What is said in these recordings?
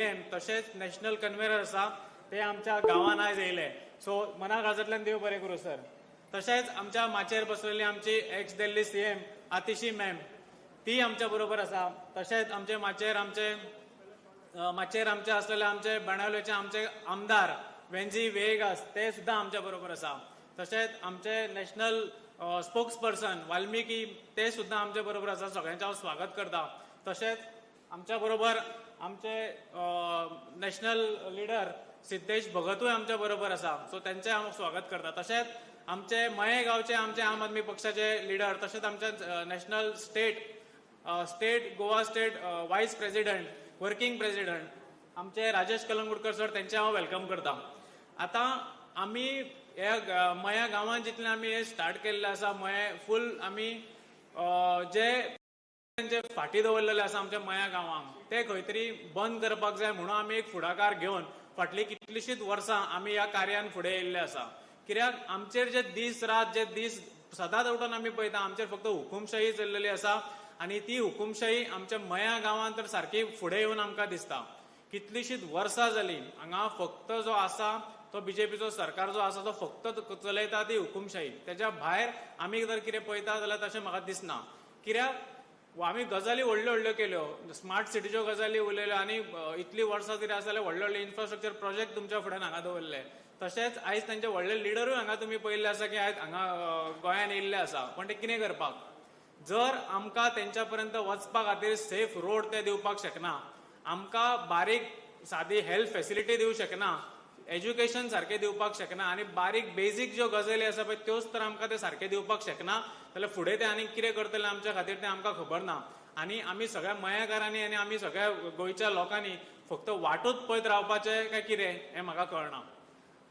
CM तशेंच national convener आसा, ते आमच्या गांवान आयज येयले. सो मना काळजांतल्यान देव बरें करूं सर. तशेंच आमच्या माचयेर बसलेली आमची ex Delhi CM Atishi ma'am, ती आमच्या बरोबर आसा. तशेंच आमचे माचयेर आमचे माचयेर आमचे आसलेले आमचे बाणावलेचे आमचे आमदार वेंजी वेगास, ते सुद्दां आमच्या बरोबर आसा. तशेंच आमचे नॅशनल स्पोक्स पर्सन वाल्मिकी, ते सुद्दां आमच्या बरोबर आसा. सगळ्यांचें हांव स्वागत करता. तशेंच आमच्या बरोबर आमचे नॅशनल लिडर सिद्धेश भगतूय आमच्या बरोबर आसा. सो तेंचें हांव स्वागत करता. तशेंच आमचे मये गांवचे आमचे आम आदमी पक्षाचे लिडर, तशेंच आमचे national state Goa state vice president, working president आमचे राजेश कलंगुटकर सर, तेंचें हांव welcome करता. आतां आमी ह्या मया गांवांत जितलें आमी हे स्टार्ट केल्लें आसा, मये फूल आमी जे जे फाटीं दवरलेले आसा आमच्या मया गांवांक, ते खंय तरी बंद करपाक जाय म्हणून आमी एक फुडाकार घेवन फाटलीं कितलींशींच वर्सां आमी ह्या कार्यान फुडें येयल्ले आसा. कित्याक आमचेर जे दीस रात जे दीस सदांच उठून आमी पळयता, आमचेर फक्त हुकुमशाही चल्लेली आसा आनी ती हुकुमशाही आमच्या मया गांवांत तर सारकी फुडें येवन आमकां दिसता. कितलींशींच वर्सां जालीं हांगा फक्त जो आसा तो बीजेपीचो सरकार जो आसा तो फक्त चलयता ती हुकुमशाही. तेज्या भायर आमी जर कितें पळयता जाल्यार तशें म्हाका दिसना. कित्याक आमी गजाली व्हडल्यो व्हडल्यो केल्यो, स्मार्ट सिटीच्यो गजाली उलयल्यो आनी इतलीं वर्सां तरी आसा जाल्यार व्हडले व्हडले इन्फ्रास्ट्रक्चर प्रोजेक्ट तुमच्या फुड्यान हांगा दवरले. तशेंच आयज तांचे व्हडले लिडरूय हांगा तुमी पळयल्ले आसा की आयज हांगा गोंयान येयल्ले आसा. पण ते कितें करपाक, जर आमकां तेंच्या पर्यंत वचपा खातीर सेफ रोड ते दिवपाक शकना, आमकां बारीक सादी हेल्थ फेसिलिटी दिवंक शकना, एज्युकेशन सारकें दिवपाक शकना आनी बारीक बेजीक ज्यो गजाली आसा पळय त्योच तर आमकां ते सारकें दिवपाक शकना, जाल्यार फुडें ते आनी कितें करतले आमच्या खातीर तें आमकां खबर ना. आनी आमी सगळ्या मयेकारांनी आनी आमी सगळ्या गोंयच्या लोकांनी फक्त वाटूच पळयत रावपाचें काय कितें हें म्हाका कळना.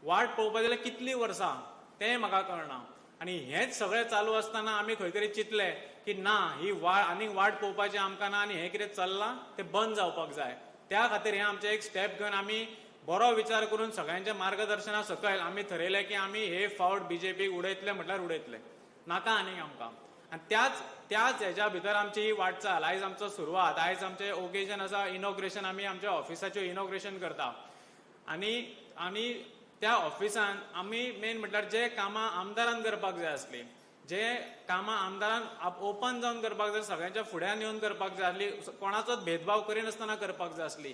वाट पळोवपा जाल्यार कितलीं वर्सां तें म्हाका कळना. आनी हेंच सगळें चालू आसतना आमी खंय तरी चिंतलें की ना, ही वाट आनीक वाट पळोवपाची आमकां ना आनी हें कितें चल्लां तें बंद जावपाक जाय. त्या खातीर हें आमचें एक स्टेप घेवन आमी बरो विचार करून सगळ्यांच्या मार्गदर्शना सकयल आमी थरयलें की आमी हे फावट बीजेपीक उडयतले म्हटल्यार उडयतले, नाका आनीक आमकां. आनी त्याच त्याच हेज्या भितर आमची ही वाटचाल आयज आमचो सुरवात. आयज आमचें ओकेजन आसा इनॉग्रेशन, आमी आमच्या ऑफिसाच्यो इनॉग्रेशन करता आनी आनी त्या ऑफिसान आमी मेन म्हटल्यार जे कामां आमदारान करपाक जाय आसली, जे कामां आमदारान ओपन जावन करपाक जाय, सगळ्यांच्या फुड्यान येवन करपाक जाय आसली, कोणाचोच भेदभाव करिनासतना करपाक जाय आसली,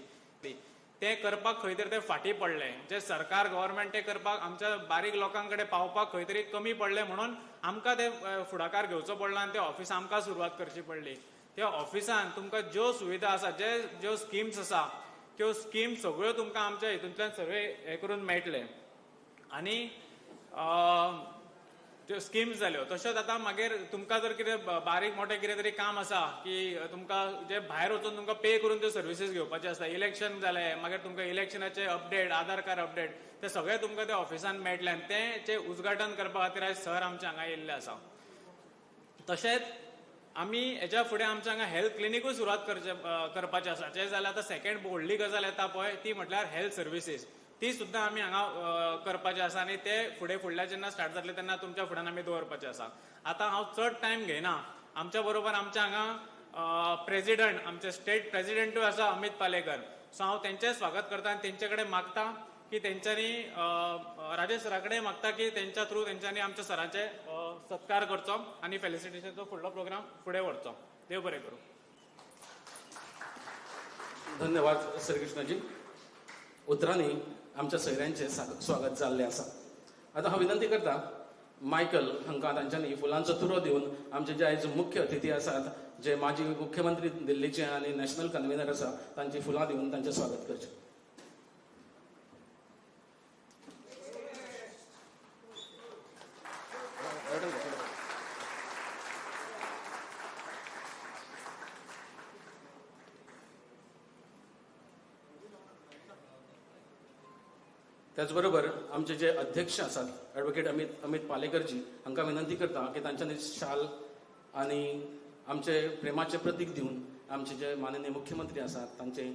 ते करपाक खंय तरी ते फाटीं पडले. जे सरकार गव्हर्मेंट ते करपाक आमच्या बारीक लोकां कडेन पावपाक खंय तरी कमी पडले म्हणून आमकां ते फुडाकार घेवचो पडलो आनी ते ऑफिस आमकां सुरवात करची पडली. त्या ऑफिसान तुमकां ज्यो सुविधा आसा, जे ज्यो स्किम्स आसा त्यो स्किम्स सगळ्यो तुमकां आमच्या हितूंतल्यान सगळे हे करून मेळटले. आनी त्यो स्किम्स जाल्यो. तशेंच आतां मागीर तुमकां जर कितें बारीक मोटें कितें तरी काम आसा की तुमकां जे भायर वचून तुमकां पे करून त्यो सर्विसीस घेवपाच्यो आसता, इलेक्शन जालें मागीर तुमकां इलेक्शनाचे अपडेट, आधार कार्ड अपडेट, ते सगळें तुमकां त्या ऑफिसान मेळटलें. आनी तें उद्घाटन करपा खातीर आयज सर आमच्या हांगा येयल्ले आसा. तशेंच आमी हेज्या फुडें आमच्या हांगा हेल्थ क्लिनिकूय सुरवात करपाचें आसा. जें जाल्यार आतां सेकेंड व्हडली गजाल येता पळय ती म्हटल्यार हेल्थ सर्विसीस, ती सुद्दां आमी हांगा करपाचें आसा आनी ते फुडें फुडल्या जेन्ना स्टार्ट जातले तेन्ना तुमच्या फुड्यान आमी दवरपाचें आसा. आतां हांव चड टायम घेयना. आमच्या बरोबर आमच्या हांगा प्रेजिडंट, आमचे स्टेट प्रेजिडंटूय आसा अमित पालेकर. सो हांव तेंचें स्वागत करता आनी तेंचे कडेन मागता की तेंच्यांनी राजेश सरा कडेन मागता की तेंच्या थ्रू तेंच्यांनी आमच्या सरांचे सत्कार करचो आनी फेलिसिटेशनचो फुडलो प्रोग्राम फुडें व्हरचो. देव बरें करूं. धन्यवाद श्रीकृष्णजी. उतरांनी आमच्या सोयऱ्यांचें स्वागत जाल्लें आसा. आतां हांव विनंती करता मायकल हांकां तांच्यांनी फुलांचो तुरो दिवन आमचे जे आयज मुख्य अतिथी आसात, जे माजी मुख्यमंत्री दिल्लीचे आनी नॅशनल कन्व्हिनर आसा, तांची फुलां दिवन तांचें स्वागत करचें. त्याचबरोबर आमचे जे अध्यक्ष आसात ॲडव्होकेट अमित पालेकरजी हांकां विनंती करता की तांच्यांनी शाल आनी आमचे प्रेमाचे प्रतीक दिवन आमचे जे माननीय मुख्यमंत्री आसात तांचे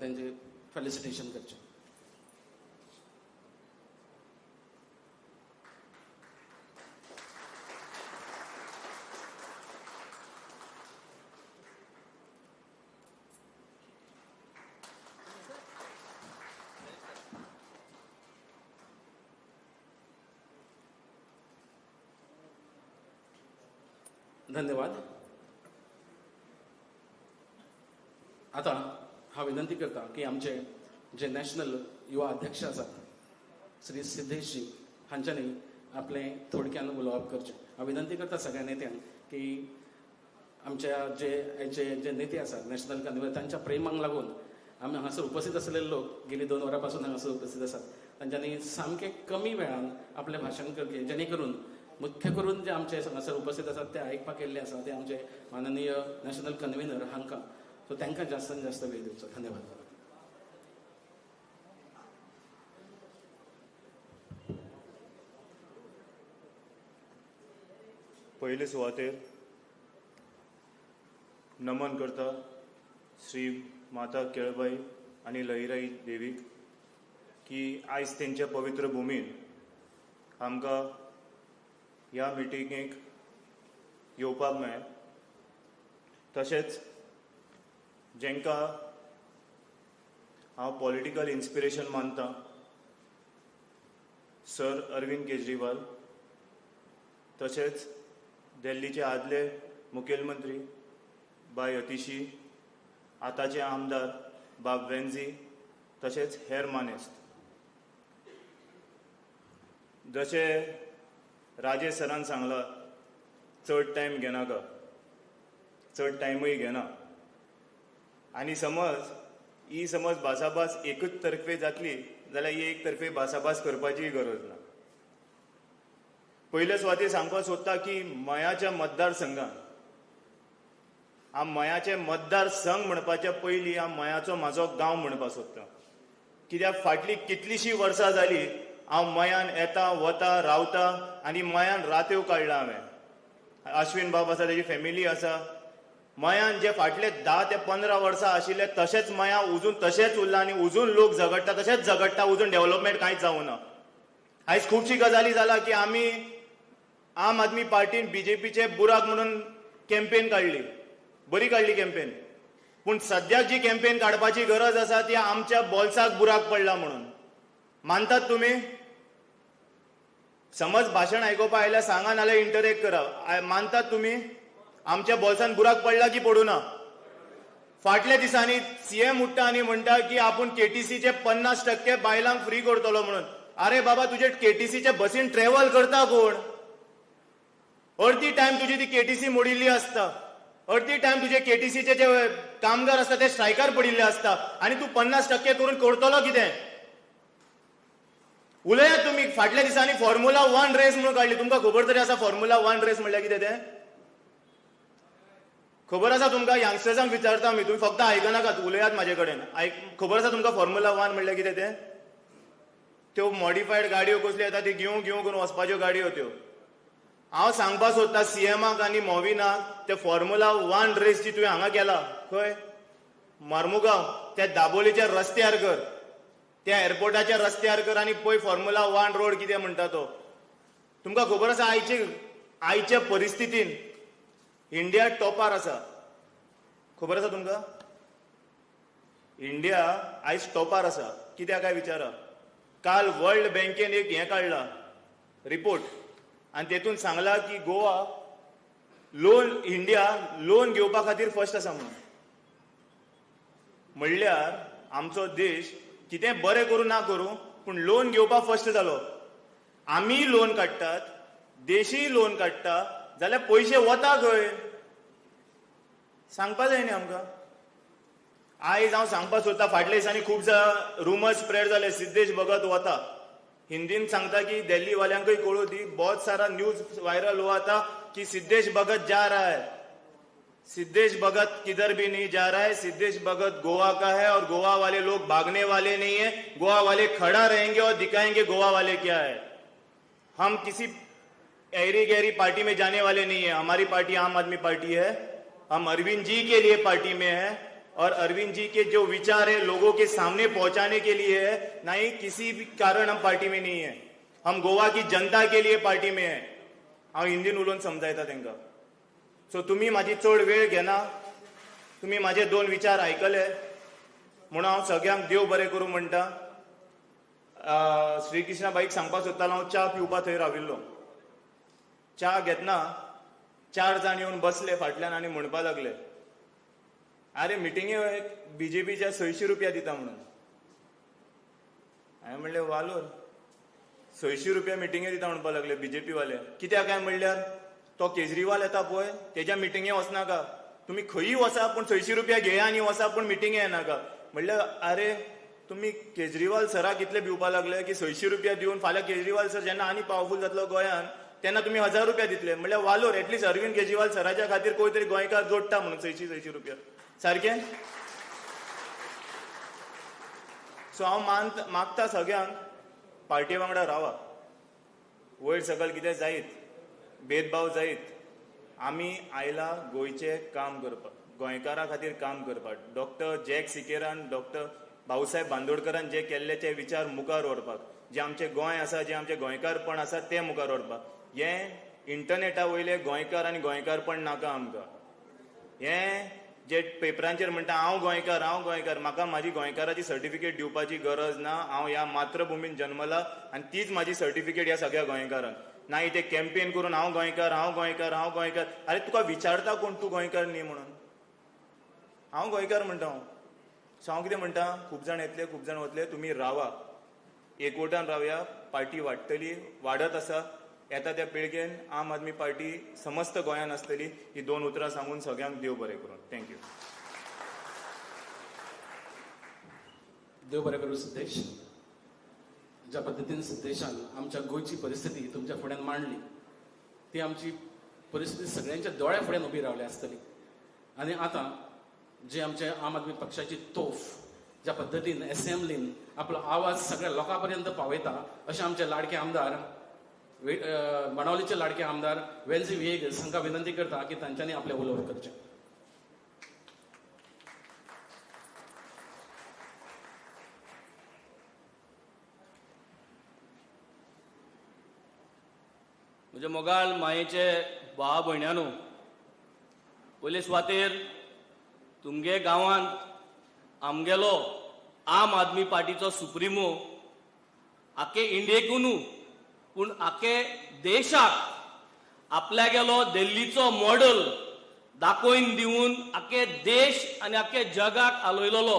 तांचे फेलिसिटेशन करचें. धन्यवाद. आतां हांव विनंती करता की आमचे जे नॅशनल युवा अध्यक्ष आसात श्री सिद्धेशजी हांच्यांनी आपलें थोडक्यान उलोवप करचें. हांव विनंती करता सगळ्या नेत्यांक की आमच्या जे जे जे नेते आसात नॅशनल कन्व्हेनर तांच्या प्रेमाक लागून आमी हांगासर उपस्थित आसलेले लोक गेली 2 वरां पासून हांगासर उपस्थित आसात. तांच्यांनी सामकें कमी वेळान आपलें भाशण करचें, जेणे करून मुख्य करून जे आमचे हांगासर उपस्थित आसात ते आयकपाक येयल्ले आसा ते आमचे माननीय नॅशनल कन्व्हेनर हांकां, सो तांकां जास्तान जास्त वेळ दिवचो. धन्यवाद. पयले सुवातेर नमन करता श्री माता केळबाई आनी लईराई देवीक की आयज तेंच्या पवित्र भुमीन आमकां ह्या मिटिंगेक येवपाक मेळ्ळें. तशेंच जेंकां हांव पॉलिटिकल इन्स्पिरेशन मानता सर अरविंद केजरीवाल, तशेंच दिल्लीचे आदले मुखेलमंत्री बाय अतिशी, आतांचे आमदार बाब वेन्झी, तशेंच हेर मानेस्त. जशें राजेश सरान सांगलां, चड टायम घेनाका, चड टायमूय घेना. आनी समज ही समज भासाभास एकूच तर्फे जातली जाल्यार ही एक तर्फे भासाभास करपाचीय गरज ना. पयले सुवातेर सांगपाक सोदता की मयाच्या मतदारसंघान, हांव मयाचे मतदारसंघ म्हणपाच्या पयलीं हांव मयाचो म्हाजो गांव म्हणपाक सोदता. कित्याक फाटलीं कितलींशीं वर्सां जालीं हांव मयान येता वता रावता आनी मयान रात्यो काडला हांवें. अश्विन बाब आसा, तेजी फॅमिली आसा. मयान जे फाटले 10 ते 15 वर्सां आशिल्ले तशेंच मया अजून तशेंच उरलां आनी अजून लोक झगडटा तशेंच झगडटा, अजून डेव्हलपमेंट कांयच जावं ना. आयज खुबशी गजाली जाला की आमी आम आदमी पार्टीन बीजेपीचे बुराक म्हणून कॅम्पेन काडली, बरी काडली कॅम्पेन, पूण सद्याक जी कॅम्पेन काडपाची गरज आसा ती आमच्या बोल्साक बुराक पडला म्हणून. मानतात तुमी? समज भाशण आयकुपा आयल्यार सांगा नाल्यार इंटरेक्ट करा. मानतात तुमी आमच्या बोल्सान बुराक पडला की पडूं ना? फाटल्या दिसांनी सीएम उठ्ठा आनी म्हणटा की आपूण केटीसीचे 50% बायलांक फ्री करतलो म्हणून. अरे बाबा, तुजे केटीसीचे बसीन ट्रेवल करता कोण? अर्दी टायम तुजी ती केटीसी मोडिल्ली आसता, अर्दी टायम तुजे केटीसीचे जे कामगार आसता ते स्ट्रायकार पडिल्ले आसता आनी तूं 50% करून करतलो कितें? उलयात तुमी. फाटल्या दिसांनी फॉर्म्युला 1 रेस म्हणून काडली, तुमकां खबर तरी आसा फॉर्म्युला 1 रेस म्हणल्यार कितें तें? खबर आसा तुमकां? यंगस्टर्सांक विचारता आमी, तुमी फक्त आयकनाकात, उलयात म्हाजे कडेन. खबर आसा तुमकां फॉर्म्युला 1 म्हणल्यार कितें तें? त्यो मॉडिफायड गाडयो कसल्यो येता ती घेवं घेवं करून वचपाच्यो गाडयो त्यो. हांव सांगपाक सोदता सीएमाक आनी मोविनाक, ते फॉर्म्युला 1 रेस जी तुवें हांगा केला खंय मार्मुगांव त्या दाबोलीच्या रस्त्यार कर, त्या एअरपोर्टाच्या रस्त्यार कर आनी पळय फॉर्म्युला 1 रोड कितें म्हणटा तो. तुमकां खबर आसा आयचे परिस्थितीन इंडिया टॉपार आसा. खबर आसा तुमकां? इंडिया आयज टॉपार आसा. कित्याक काय विचारा. काल वर्ल्ड बँकेन एक हें काडला रिपोर्ट आनी तेतून सांगला की गोवा लोन, इंडिया लोन घेवपा खातीर फर्स्ट आसा म्हणून. म्हणल्यार आमचो देश कितें बरें करूं ना करूं पूण लोन घेवपाक फर्स्ट जालो. आमी लोन काडटात, देशीय लोन काडटा, जाल्यार पयशे वता खंय? सांगपा जाय न्ही आमकां. आयज हांव सांगपाक सोदता, फाटल्या दिसांनी खूब रुमर्स स्प्रेड जाले सिद्धेश भगत वता. हिंदीन सांगता की दिल्ली वाल्यांकूय कळूं दी, बहुत सारा न्यूज वायरल हुआ था कि सिद्धेश भगत जा रहा है. सिद्धेश भगत किधर भी नहीं जा रहा है. सिद्धेश भगत गोवा का है और गोवा वाले लोग भागने वाले नहीं है. गोवा वाले खड़ा रहेंगे और दिखाएंगे गोवा वाले क्या है. हम किसी ऐरी गहरी पार्टी में जाने वाले नहीं है. हमारी पार्टी आम आदमी पार्टी है. हम अरविंद जी के लिए पार्टी में है और अरविंद जी के जो विचार है लोगों के सामने पहुंचाने के लिए है, ना ही किसी भी कारण हम पार्टी में नहीं है. हम गोवा की जनता के लिए पार्टी में है. हांव हिंदीन उलोवन समजायता तांकां. सो तुमी म्हाजी चड वेळ घेना, तुमी म्हाजे 2 विचार आयकले म्हणून हांव सगळ्यांक देव बरें करूं म्हणटा. श्रीकृष्णा बाईक सांगपाक सोदतालो, हांव च्या पिवपा थंय राविल्लो. च्या घेतना 4 जाण येवन बसले फाटल्यान आनी म्हणपा लागले, आरे मिटिंगे बीजेपीच्या 600 रुपया दिता म्हणून. हांवें म्हणलें वालोर, 600 रुपया मिटिंगे दिता म्हणपाक लागले बीजेपी वाले. कित्याक काय म्हणल्यार तो केजरीवाल येता पळय तेज्या मिटिंगे वचनाका, तुमी खंयी वचा पूण 600 रुपया घेया आनी वचा, पूण मिटिंगे येनाका. म्हणल्यार आरे तुमी केजरीवाल सराक इतले भिवपाक लागले की 600 रुपया दिवन फाल्यां केजरीवाल सर जेन्ना आनी पावरफूल जातलो गोंयांत तेन्ना तुमी 1000 रुपया दितले. म्हणल्यार वालोर, एटलिस्ट अरविंद केजरीवाल सराच्या खातीर कोण तरी गोंयकार जोडटा म्हणून 600 रुपया सारकें. सो हांव मागता सगळ्यांक पार्टी वांगडा रावा, वयर सकयल कितें जायत, भेदभाव जायत, आमी आयला गोंयचें काम करपाक, गोंयकारां खातीर काम करपाक. डॉक्टर जॅक सिकेरान, डॉक्टर भाऊसाहेब बांदोडकरान जे केल्ले ते विचार मुखार व्हरपाक, जे आमचें गोंय आसा, जे आमचें गोंयकारपण आसा तें मुखार व्हरपाक. हें इंटरनेटा वयले गोंयकार आनी गोंयकारपण नाका आमकां. हें जे पेपरांचेर म्हणटा हांव गोंयकार, हांव गोंयकार, म्हाका म्हाजी गोंयकाराची सर्टिफिकेट दिवपाची गरज ना. हांव ह्या मातृभुमीन जन्मला आनी तीच म्हाजी सर्टिफिकेट ह्या सगळ्या गोंयकारांक. ना इथे कॅम्पेन करून हांव गोंयकार, हांव गोंयकार, हांव गोंयकार. अरे तुका विचारता कोण तूं गोंयकार न्ही म्हणून? हांव गोंयकार म्हणटा हांव. सो हांव कितें म्हणटा, खूब जाण येतले, खूब जाण वतले, तुमी रावा, एकवटान रावया, पार्टी वाडटली, वाडत आसा. येता त्या पिळगेन आम आदमी पार्टी समस्त गोंयान आसतली. ही 2 उतरां सांगून सगळ्यांक देव बरें करूं. Thank you. देव बरें करूं सिद्धेश. ज्या पद्दतीन सिद्धेशान आमच्या गोंयची परिस्थिती तुमच्या फुड्यान मांडली ती आमची परिस्थिती सगळ्यांच्या दोळ्या फुड्यान उबी रावली आसतली. आनी आतां जे आमचे आम आदमी पक्षाची तोफ ज्या पद्दतीन एसेंब्लीन आपलो आवाज सगळ्या लोकां पर्यंत पावयता अशे आमचे लाडके आमदार बाणावलीचे लाडके आमदार वेन्झी व्हिएगस हांकां विनंती करता की तांच्यांनी आपलें उलोवप करचें. म्हज्या मोगाळ मायेचे भाव भयण्यानो, पयले सुवातेर तुमगे गांवांत आमगेलो आम आदमी पार्टीचो सुप्रिमो आखे इंडियेकू न्हू पूण आखे देशाक आपल्यागेलो दिल्लीचो मॉडल दाखोवन दिवन आखे देश आनी आखे जगाक आलयलोलो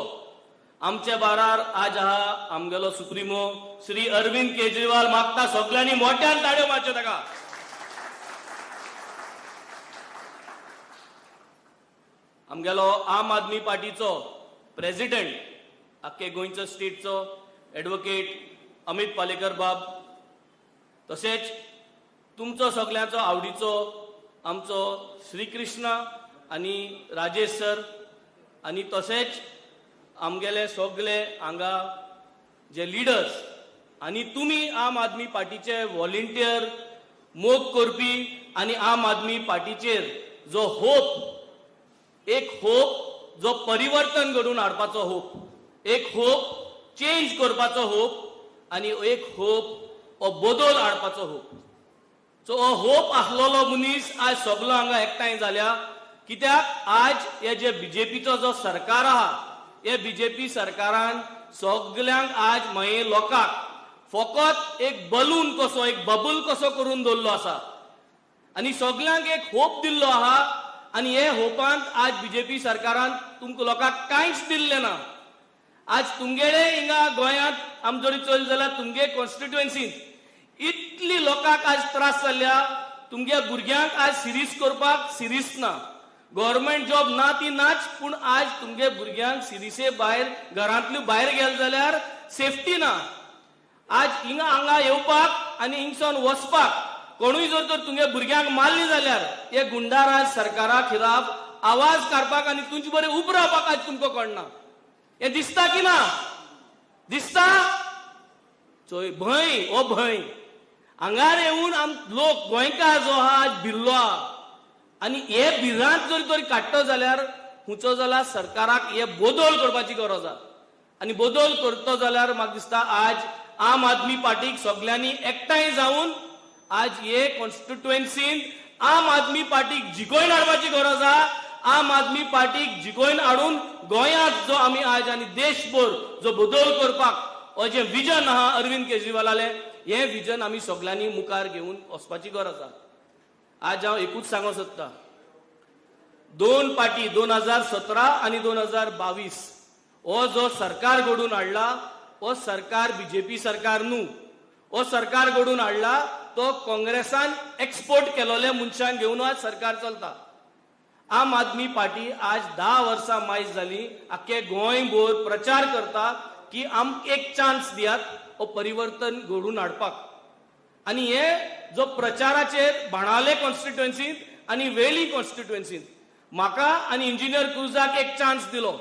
आमचे बारार आज आहा आमगेलो सुप्रिमो श्री अरविंद केजरीवाल. मागता सगळ्यांनी मोठ्यान ताळयो मारच्यो ताका. आमगेलो आम आदमी पार्टीचो प्रेसिडेंट आखे गोंयचो स्टेटचो एडवोकेट अमित पालेकर बाब, तशेंच तुमचो सगळ्यांचो आवडीचो आमचो श्रीकृष्ण आनी राजेश सर, आनी तशेंच आमगेले सगळे हांगा जे लिडर्स आनी तुमी आम आदमी पार्टीचे व्हॉलिंटियर मोग करपी आनी आम आदमी पार्टीचेर जो होप, एक होप जो परिवर्तन घडोवन हाडपाचो होप, एक होप चेंज करपाचो होप आनी एक होप हो बदल हाडपाचो होप. सो हो होप आसलेलो मनीस आज सगलो हांगा एकठांय जाल्या. कित्याक आज हे जे बीजेपीचो जो सरकार आहा हे बीजेपी सरकारान सगल्यांक आज मये लोकांक फकत एक बलून कसो, एक बबल कसो करून दवरलो आसा आनी सगल्यांक एक होप दिल्लो आहा. आनी हे होपांत आज बीजेपी सरकारान तुमकां लोकांक कांयच दिल्लें ना. आज तुमगेले हिंगा गोंयांत आम जरी चोयलें जाल्यार तुमगे कॉन्स्टिट्युएन्सींत इतली लोकांक आज त्रास जाल्ल्या. तुमगे भुरग्यांक आज सिरीज करपाक सिरीज ना, गव्हर्मेंट जॉब ना ती नाच, पूण आज तुमगे भुरग्यांक सिरिसे भायर घरांतल्यो भायर गेले जाल्यार सेफ्टी ना. आज हिंगा हांगा येवपाक आनी हिंगसून वचपाक कोणूय जर तर तुमगे भुरग्यांक मारली जाल्यार हे गुंडाराज सरकारा खिलाफ आवाज काडपाक आनी तुमचे बरें उबो रावपाक आज तुमकां कळना. हें दिसता की ना दिसता? चोय भंय, हो भंय हांगार येवन आम लोक गोंयकार जो आहा आज भिल्लो आहा आनी हे भिरांत जर तरी काडटो जाल्यार खुंयचो जाल्यार सरकाराक हे बदल करपाची गरज आहा. आनी बदल करतो जाल्यार म्हाका दिसता आज आम आदमी पार्टीक सगल्यांनी एकठांय जावन आज हे कॉन्स्टिट्युएन्सीन आम आदमी पार्टीक जिखोवन हाडपाची गरज आहा. आम आदमी पार्टीक जिखोवन हाडून गोंयांत जो आमी आज आनी देशभर जो बदल करपाक हो जें विजन आहा अरविंद केजरीवालालें, हें विजन आमी सगल्यांनी मुखार घेवन वचपाची गरज आहा. आज हांव एकूच सांगूंक सोदतां, दोन पाटी 2017 आनी 2022 हो जो सरकार घडून हाडला हो सरकार बीजेपी सरकार न्हू, हो सरकार घडून हाडला तो काँग्रेसान एक्सपोर्ट केलोले मनशांक घेवन आज सरकार चलता. आम आदमी पार्टी आज 10 वर्सां मायज जाली आख्खे गोंयभर प्रचार करता की आमकां एक चान्स दियात हो परिवर्तन घडून हाडपाक. आनी हे जो प्रचाराचेर बाणावले कॉन्स्टिट्युएन्सींत आनी वेळ्ळी कॉन्स्टिट्युएन्सींत म्हाका आनी इंजिनियर क्रुजाक एक चान्स दिलो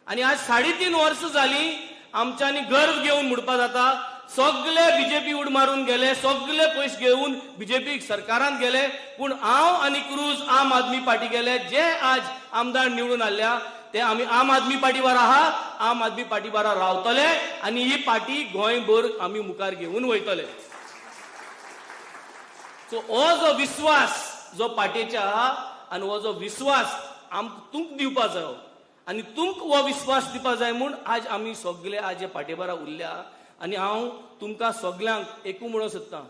आनी आज 3.5 वर्सां जाली आमच्यांनी गर्व घेवन म्हणपा जाता सगळे बीजेपी उड मारून गेले, सगळे पयशे घेवन बीजेपी सरकारान गेले, पूण हांव आनी क्रूज आम आदमी पार्टी गेले. जे आज आमदार निवडून आडल्या ते आमी आम आदमी पार्टी बारा आहा, आम आदमी पार्टी बारा रावतले आनी ही पार्टी गोंयभर आमी मुखार घेवन वयतले. सो हो जो विस्वास जो पार्टीचे आहा आनी हो जो विस्वास आमकां तुमकां दिवपा जायो आनी तुमकां हो विस्वास दिवपा जाय म्हूण आज आमी सगळे आज हे पार्टी बारा उरल्या. आनी हांव तुमकां सगल्यांक एकू म्हणूंक सोदतां,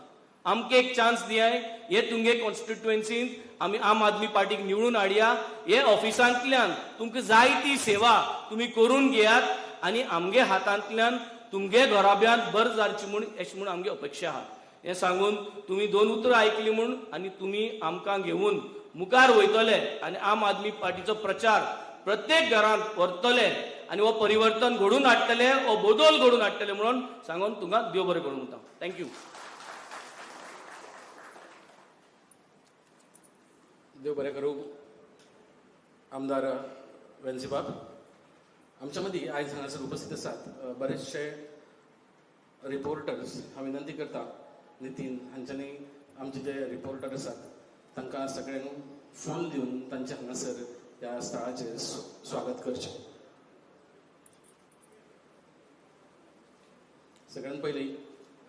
आमकां एक चान्स दियाय, हे तुमगे कॉन्स्टिट्युएन्सींत आमी आम आदमी पार्टीक निवडून हाडया, हे ऑफिसांतल्यान तुमकां जाय ती सेवा तुमी करून घेयात आनी आमगे हातांतल्यान तुमगे घराब्यांत बरें जावचें म्हूण अशें म्हूण आमगे अपेक्षा आहा. हें सांगून तुमी 2 उतरां आयकलीं म्हूण आनी तुमी आमकां घेवन मुखार वयतले आनी आम आदमी पार्टीचो प्रचार प्रत्येक घरांत व्हरतले आनी हो परिवर्तन घडून हाडटले, हो बदल घडून हाडटले म्हणून सांगून तुमकां देव बरें करूं म्हणटा. Thank you. देव बरें करूं आमदार वेन्झीबाब. आमच्या मदीं आयज हांगासर उपस्थित आसात बरेचशे रिपोर्टर्स. हांव विनंती करता नितीन हांच्यांनी आमचे जे रिपोर्टर आसात तांकां सगळ्यांक फूल दिवन तांचे हांगासर ह्या स्थळाचेर स्वागत करचें. सगळ्यात पयलीं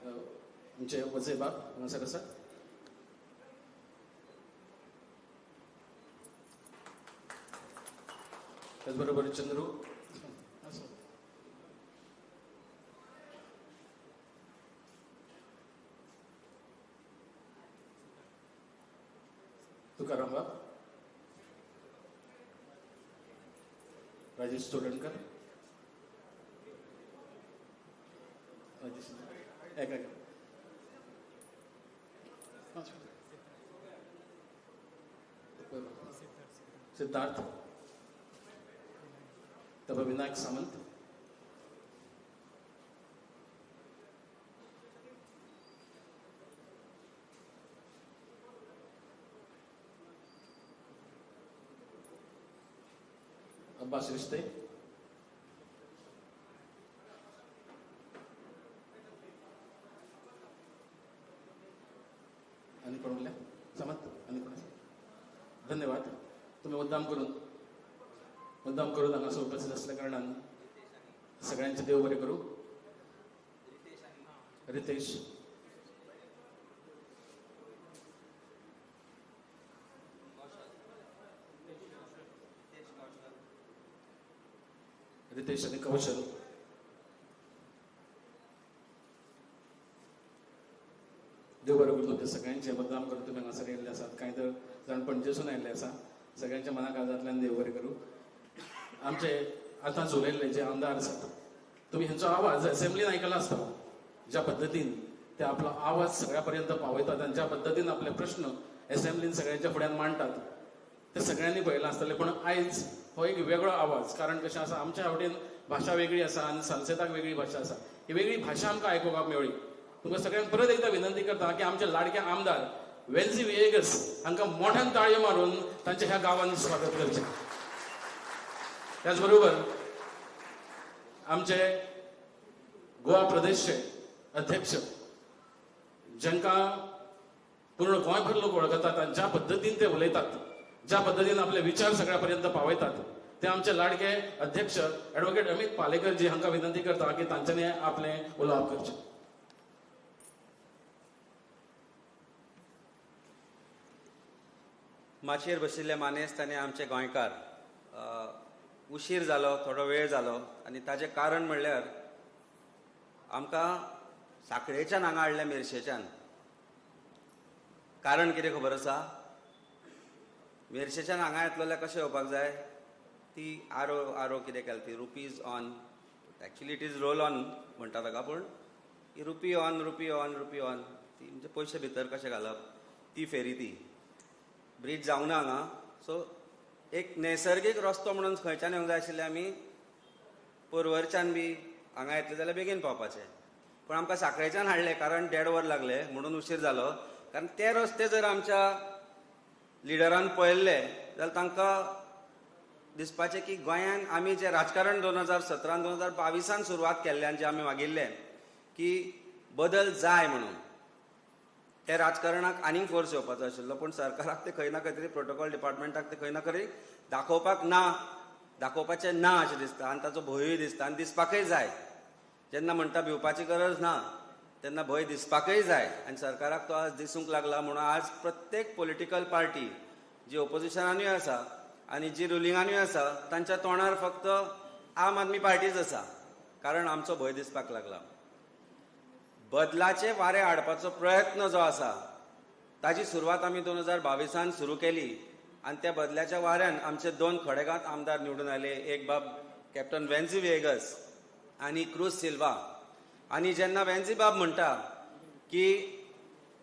आमचे वझेबाब हांगासर आसात. त्याचबरोबर चंद्रू, तुकाराम बाब, राजेश चोडणकर, राजेश एक एक सिद्धार्थ, तब विनायक सामंत, अब्बास रिश्ते, आणि कोण उरले समत आणि कोण. धन्यवाद. तुम्ही मुद्दाम करून हांगासर उपस्थित असल्या कारणान सगळ्यांचे देव बरें करूं. रितेश, रितेश आणि कौशल, देव बरें करूं तुमच्या सगळ्यांचे. मुद्दाम करून तुमी हांगासर येयल्ले आसात, कांय तर जाण पणजेसून आयिल्ले आसा. सगळ्यांच्या मना काळजांतल्यान देव बरें करूं. आमचे आतां उलयल्ले जे आमदार आसात तुमी हेंचो आवाज असेंब्लीन आयकला आसता, ज्या पद्दतीन ते आपलो आवाज सगळ्या पर्यंत पावयतात आनी ज्या पद्दतीन आपले प्रश्न असेंब्लीन सगळ्यांच्या फुड्यान मांडटात ते सगळ्यांनी पळयलां आसतलें. पूण आयज हो एक वेगळो आवाज, कारण कशें आसा आमच्या वटेन भाशा वेगळी आसा आनी सालसेताक वेगळी भाशा आसा. ही वेगळी भाशा आमकां आयकुपाक मेळ्ळी. तुमकां सगळ्यांक परत एकदां विनंती करता की आमचे लाडके आमदार वेन्झी व्हिएगस हांकां मोठ्यान ताळयो मारून तांच्या ह्या गांवांत स्वागत करचें. त्याचबरोबर आमचे गोवा प्रदेशचे अध्यक्ष जांकां पूर्ण गोंयभर लोक वळखतात आनी ज्या पद्दतीन ते उलयतात, ज्या पद्दतीन आपले विचार सगळ्या पर्यंत पावयतात ते आमचे लाडके अध्यक्ष एडवोकेट अमित पालेकर जी हांकां विनंती करता की तांच्यांनी आपलें उलोवप करचें. माचयेर बशिल्ले मानेस्त आनी आमचे गोंयकार, उशीर जालो, थोडो वेळ जालो आनी ताजें कारण म्हणल्यार आमकां साखळेच्यान हांगा हाडलें, मेरशेच्यान. कारण कितें खबर आसा? मेरशेच्यान हांगा येतलो जाल्यार कशें येवपाक जाय, ती आरो आरो कितें केला ती rupees on, actually it is roll on म्हणटा ताका, पूण rupee on rupee on rupee on ती म्हणजे पयशे भितर कशे घालप ती फेरी, ती ब्रीज जावंक ना हांगा. सो एक नैसर्गीक रस्तो म्हणून खंयच्यान येवंक जाय आशिल्लें आमी, पर्वरच्यान बी हांगा येतले जाल्यार बेगीन पावपाचें, पूण आमकां साखळेच्यान हाडलें कारण 1.5 वर लागले म्हणून उशीर जालो. कारण ते रस्ते जर आमच्या लिडरान पळयल्ले जाल्यार तांकां दिसपाचें की गोंयान आमी जें राजकारण 2017 2022 सुरवात केल्ल्यान जें आमी मागिल्लें की बदल जाय म्हणून, ते राजकारणाक आनीक फोर्स येवपाचो आशिल्लो. पूण सरकाराक ते खंय ना खंय तरी प्रोटोकॉल डिपार्टमेंटाक ते खंय ना खंय दाखोवपाक ना, दाखोवपाचें ना अशें दिसता आनी ताचो भंयूय दिसता आनी दिसपाकय जाय. जेन्ना म्हणटा भिवपाची गरज ना तेन्ना भंय दिसपाकय जाय आनी सरकाराक तो आज दिसूंक लागला. म्हणून आज प्रत्येक पॉलिटिकल पार्टी जी ओपोजिशनानूय आसा आनी जी रुलिंगानूय आसा तांच्या तोंडार फक्त आम आदमी पार्टीच आसा, कारण आमचो भंय दिसपाक लागला. बदलाचे वारे हाडपाचो प्रयत्न जो आसा ताजी सुरवात आमी 2022 सुरू केली आनी त्या बदल्याच्या वाऱ्यान आमचे 2 खडेगांत आमदार निवडून आयले, एक बाब कॅप्टन वेन्झी व्हिएगस आनी क्रूज सिल्वा. आनी जेन्ना वेन्झी बाब म्हणटा की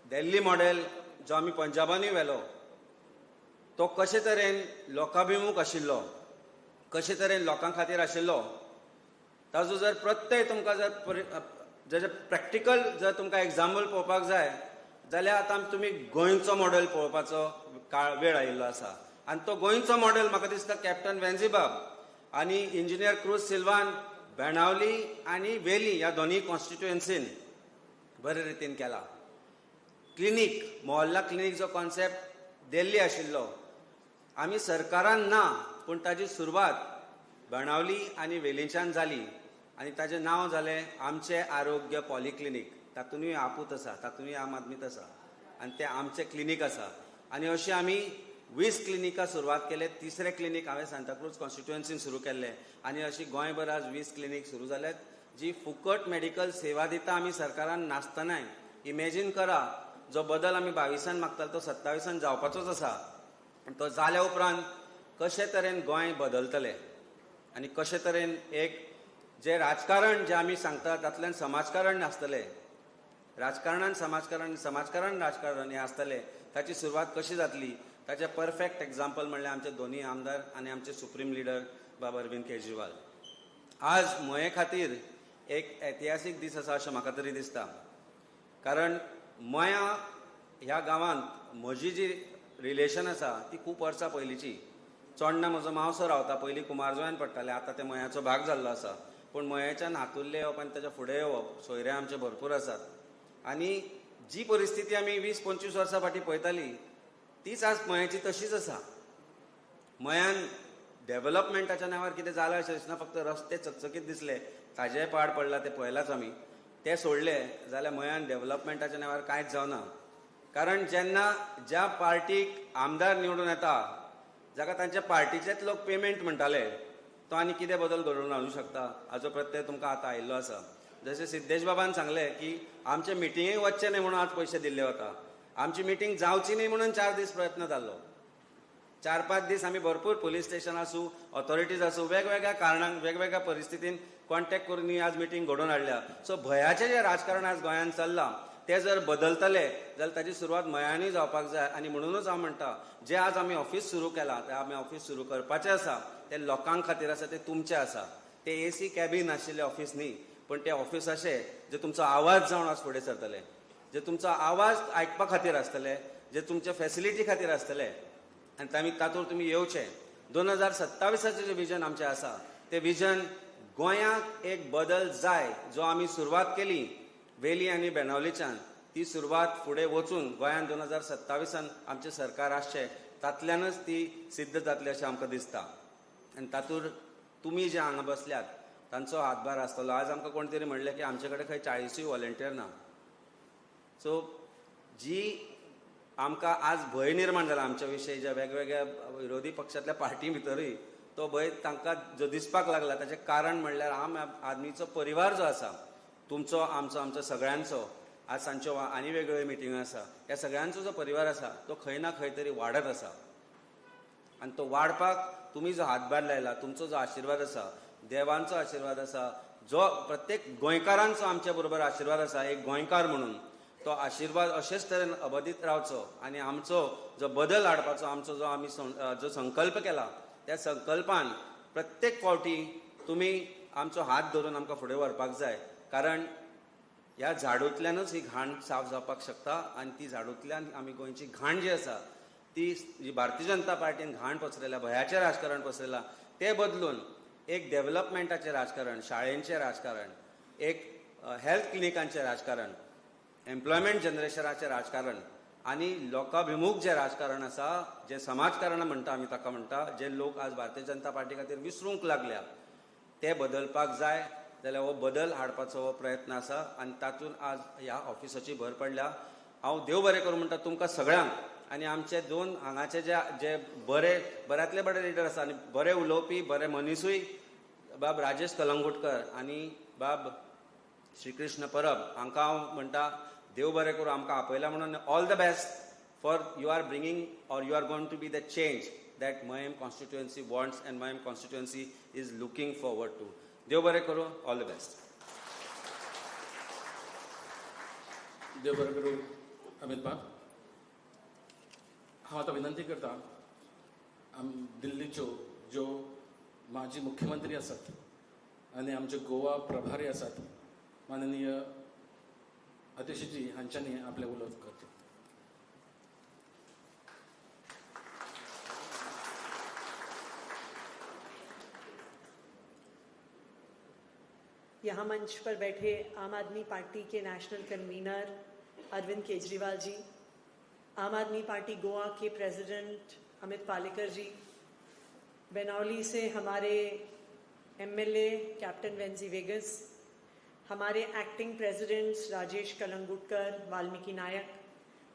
दिल्ली मॉडेल जो आमी पंजाबानूय व्हेलो तो कशे तरेन लोकाभिमुख आशिल्लो, कशे तरेन लोकां खातीर आशिल्लो, ताजो जर प्रत्यय तुमकां जर जशें प्रॅक्टिकल जर तुमकां एग्जाम्पल पळोवपाक जाय जाल्यार आतां तुमी गोंयचो मॉडेल पळोवपाचो काळ वेळ आयिल्लो आसा. आनी तो गोंयचो मॉडेल म्हाका दिसता कॅप्टन वेन्झीबाब आनी इंजिनियर क्रूज सिल्वान बेणावली आनी वेली ह्या दोनूय कॉन्स्टिट्युएन्सीन बरे रितीन केला. क्लिनीक, मोहल्ला क्लिनीक जो कॉन्सेप्ट दिल्ली आशिल्लो आमी सरकारान ना, पूण ताजी सुरवात बेणावली आनी वेलींच्यान जाली आनी ताजें नांव जालें आमचें आरोग्य पॉलिक्लिनीक. तातूंतय आपूत आसा, तातूंतय आम आदमीत आसा आनी तें आमचें क्लिनीक आसा. आनी अशें आमी 20 क्लिनिकां सुरवात केले. तिसरें क्लिनीक हांवें सांताक्रूज कॉन्स्टिट्युएन्सीन सुरू केल्लें आनी अशी गोंयभर आज 20 क्लिनीक सुरू जाल्यात जी फुकट मेडिकल सेवा दिता आमी सरकारान नासतनाय. इमेजीन करा, जो बदल आमी 22 मागताले तो 27 जावपाचोच आसा. तो जाल्या उपरांत कशे तरेन गोंय बदलतलें आनी कशे तरेन एक जे राजकारण जे आमी सांगता तातूंतल्यान समाजकारण आसतलें, राजकारणान समाजकारण, समाजकारण राजकारण हें आसतलें, ताची सुरवात कशी जातली ताचें परफेक्ट एग्जाम्पल म्हणल्यार आमचे दोनूय आमदार आनी आमचे सुप्रीम लिडर बाब अरविंद केजरीवाल. आज मये खातीर एक ऐतिहासीक दीस आसा अशें म्हाका तरी दिसता, कारण मया ह्या गांवांत म्हजी जी रिलेशन आसा ती खूब वर्सां पयलींची. चोडणा म्हजो मावसो रावता, पयलीं कुमारजुव्यान पडटाले, आतां ते मयाचो भाग जाल्लो आसा. पूण मयेच्यान हातुरले येवप आनी ताच्या फुडें येवप, सोयरे आमचे भरपूर आसात. आनी जी परिस्थिती आमी 20-25 वर्सां फाटीं पळयताली तीच आज मयाची तशीच आसा. मयान डेव्हलपमेंटाच्या नांवार कितें जालां अशें दिसना, फक्त रस्ते चकचकीत दिसले, ताजेय पाड पडला ते पळयलाच आमी, ते सोडले जाल्यार मयान डेव्हलपमेंटाच्या नांवार कांयच जावना. कारण जेन्ना ज्या पार्टीक आमदार निवडून येता, जाका तांच्या पार्टीचेच लोक पेमेंट म्हणटाले, तो आनी कितें बदल घडोवन हाडूंक शकता हाचो प्रत्यय तुमकां आतां आयिल्लो आसा. जशें सिद्धेश बाबान सांगलें की आमचे मिटिंगेक वचचें न्हय म्हणून आज पयशे दिल्ले वता, आमची मिटींग जावची न्हय म्हणून 4 दीस प्रयत्न जाल्लो. 4-5 दीस आमी भरपूर पोलीस स्टेशन आसूं, ऑथॉरिटीज आसूं, वेगवेगळ्या कारणांक वेगवेगळ्या परिस्थितीन कॉन्टेक्ट करून ही आज मिटींग घडोवन हाडल्या. सो भंयाचें जें राजकारण आज गोंयांत चल्लां तें जर बदलतले जाल्यार ताजी सुरवात मयांनी जावपाक जाय. आनी म्हणुनूच हांव म्हणटा, जें आज आमी ऑफीस सुरू केलां तें आमी ऑफीस सुरू करपाचें आसा, तें लोकां खातीर आसा, तें तुमचें आसा. तें एसी कॅबीन आशिल्लें ऑफीस न्ही, पूण तें ऑफीस अशें जें तुमचो आवाज जावन आज फुडें सरतलें, जे तुमचो आवाज आयकपा खातीर आसतले, जे तुमचे फॅसिलिटी खातीर आसतले आनी तामी तातूंत तुमी येवचे. 2027 जें विजन आमचें आसा तें विजन गोंयाक एक बदल जाय, जो आमी सुरवात केली वेली आनी बेणावलीच्यान, ती सुरवात फुडें वचून गोंयांत 2027 आमचें सरकार आसचें, तातल्यानच ती सिद्ध जातली अशें आमकां दिसता. आनी तातूंत तुमी जे हांगा बसल्यात तांचो हातभार आसतलो. आज आमकां कोण तरी म्हणलें की आमचे कडेन खंय 40 वॉलंटियर ना. सो जी आमकां आज भंय निर्माण जाला आमच्या विशयी, ज्या वेगवेगळ्या विरोधी पक्षांतल्या पार्टी भितरूय तो भंय तांकां जो दिसपाक लागला, ताचें कारण म्हणल्यार आम आदमीचो परिवार जो आसा, तुमचो, आमचो, आमचो सगळ्यांचो, आज सांजच्यो आनी वेगवेगळ्यो मिटिंगो आसा, ह्या सगळ्यांचो जो परिवार आसा तो खंय ना खंय तरी वाडत आसा. आनी तो वाडपाक तुमी जो हातभार लायला, तुमचो जो आशिर्वाद आसा, देवांचो आशिर्वाद आसा, जो प्रत्येक गोंयकारांचो आमच्या बरोबर आशिर्वाद आसा, एक गोंयकार म्हणून तो आशिर्वाद अशेच तरेन अबादीत रावचो आनी आमचो जो बदल हाडपाचो आमचो जो आमी जो संकल्प केला त्या संकल्पान प्रत्येक फावटी तुमी आमचो हात धरून आमकां फुडें व्हरपाक जाय. कारण ह्या झाडूंतल्यानूच ही घाण साफ जावपाक शकता आनी ती झाडूंतल्यान आमी गोंयची घाण जी आसा ती जी भारतीय जनता पार्टीन घाण पसरयल्या, भंयाचें राजकारण पसरयलां, तें बदलून एक डेव्हलपमेंटाचें राजकारण, शाळेंचें राजकारण, एक हेल्थ क्लिनिकांचें राजकारण, एम्प्लॉयमेंट जनरेशनाचें राजकारण आनी लोकाभिमूख जें राजकारण आसा, जें समाजकारण म्हणटा आमी ताका म्हणटा, जे लोक आज भारतीय जनता पार्टी खातीर विसरूंक लागल्या ते बदलपाक जाय. जाल्यार हो बदल हाडपाचो हो प्रयत्न आसा आनी तातूंत आज ह्या ऑफिसाची भर पडल्या. हांव देव बरें करूं म्हणटा तुमकां सगळ्यांक आनी आमचे दोन हांगाचे जे जे बरे बऱ्यांतले बरे लिडर आसा आनी बरे उलोवपी बरे मनिसूय बाब राजेश कलंगूटकर आनी बाब श्रीकृष्ण परब हांकां हांव म्हणटा देव बरें करूं आमकां आपयला म्हणून. All the best for you are bringing or you are going to be the change that Mayem constituency wants and Mayem constituency is looking forward to. देव बरें करूं, ऑल the best. देव बरें करूं अमित बाब. हांव आतां विनंती करता दिल्लीच्यो ज्यो माजी मुख्यमंत्री आसात आनी आमचे गोवा प्रभारी आसात माननीय अतिशीजी हांच्यांनी आपलें उलोवप करचें. यहाँ मंच पर बैठे आम आदमी पार्टी के national convener Arvind Kejriwal ji, Aam Aadmi party Goa के प्रेसिडेंट अमित पालेकर जी, बेनौली से हमारे एमएलए कैप्टन वेंजी वेगस, हमारे एक्टिंग प्रेसिडेंट्स राजेश कलंगुटकर, वाल्मीकि नायक,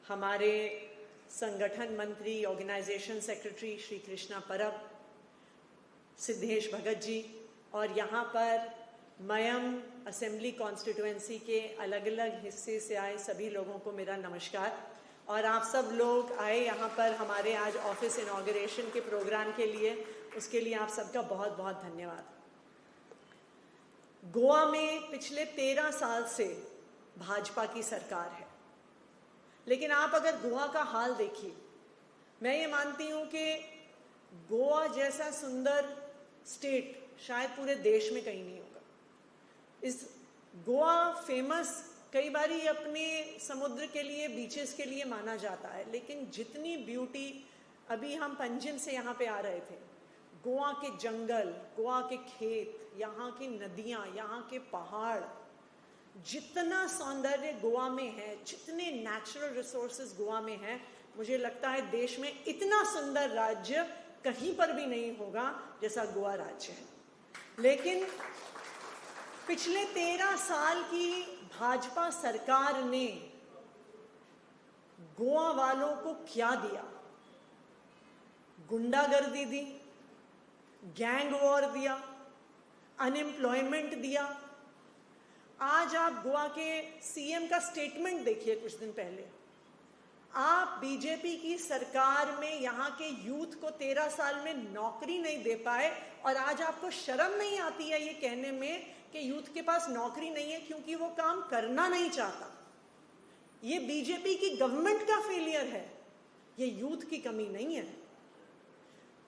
हमारे संगठन मंत्री ऑर्गेनाइजेशन सेक्रेटरी श्री कृष्णा परब, सिद्धेश भगत जी, और यहाँ पर मयम असेंबली कॉन्स्टिट्यूएंसी के अलग अलग हिस्से से आए सभी लोगों को मेरा नमस्कार। और आप सब लोग आए यहाँ पर हमारे आज ऑफिस इनॉग्रेशन के प्रोग्राम के लिए, उसके लिए आप सबका बहुत बहुत धन्यवाद। गोवा में पिछले 13 साल से भाजपा की सरकार है, लेकिन आप अगर गोवा का हाल देखिए, मैं ये मानती हूँ कि गोवा जैसा सुंदर स्टेट शायद पूरे देश में कहीं नहीं होगा। इस गोवा फेमस कई बारी अपने समुद्र के लिए, बीचेस के लिए माना जाता है, लेकिन जितनी ब्यूटी, अभी हम पंजिम से यहाँ पे आ रहे थे, गोवा के जंगल, गोवा के खेत, यहाँ की नदियाँ, यहाँ के पहाड़, जितना सौंदर्य गोवा में है, जितने नेचुरल रिसोर्सेज गोवा में है, मुझे लगता है देश में इतना सुंदर राज्य कहीं पर भी नहीं होगा जैसा गोवा राज्य है। लेकिन पिछले 13 साल की भाजपा सरकार ने गोवा वालों को क्या दिया? गुंडागर्दी दी, गैंग वॉर दिया, अनएम्प्लॉयमेंट दिया। आज आप गोवा के सीएम का स्टेटमेंट देखिए कुछ दिन पहले, आप बीजेपी की सरकार में यहाँ के यूथ को 13 साल में नौकरी नहीं दे पाए, और आज आपको शर्म नहीं आती है ये कहने में कि यूथ के पास नौकरी नहीं है क्योंकि वो काम करना नहीं चाहता। ये बीजेपी की गवर्नमेंट का फेलियर है, ये यूथ की कमी नहीं है।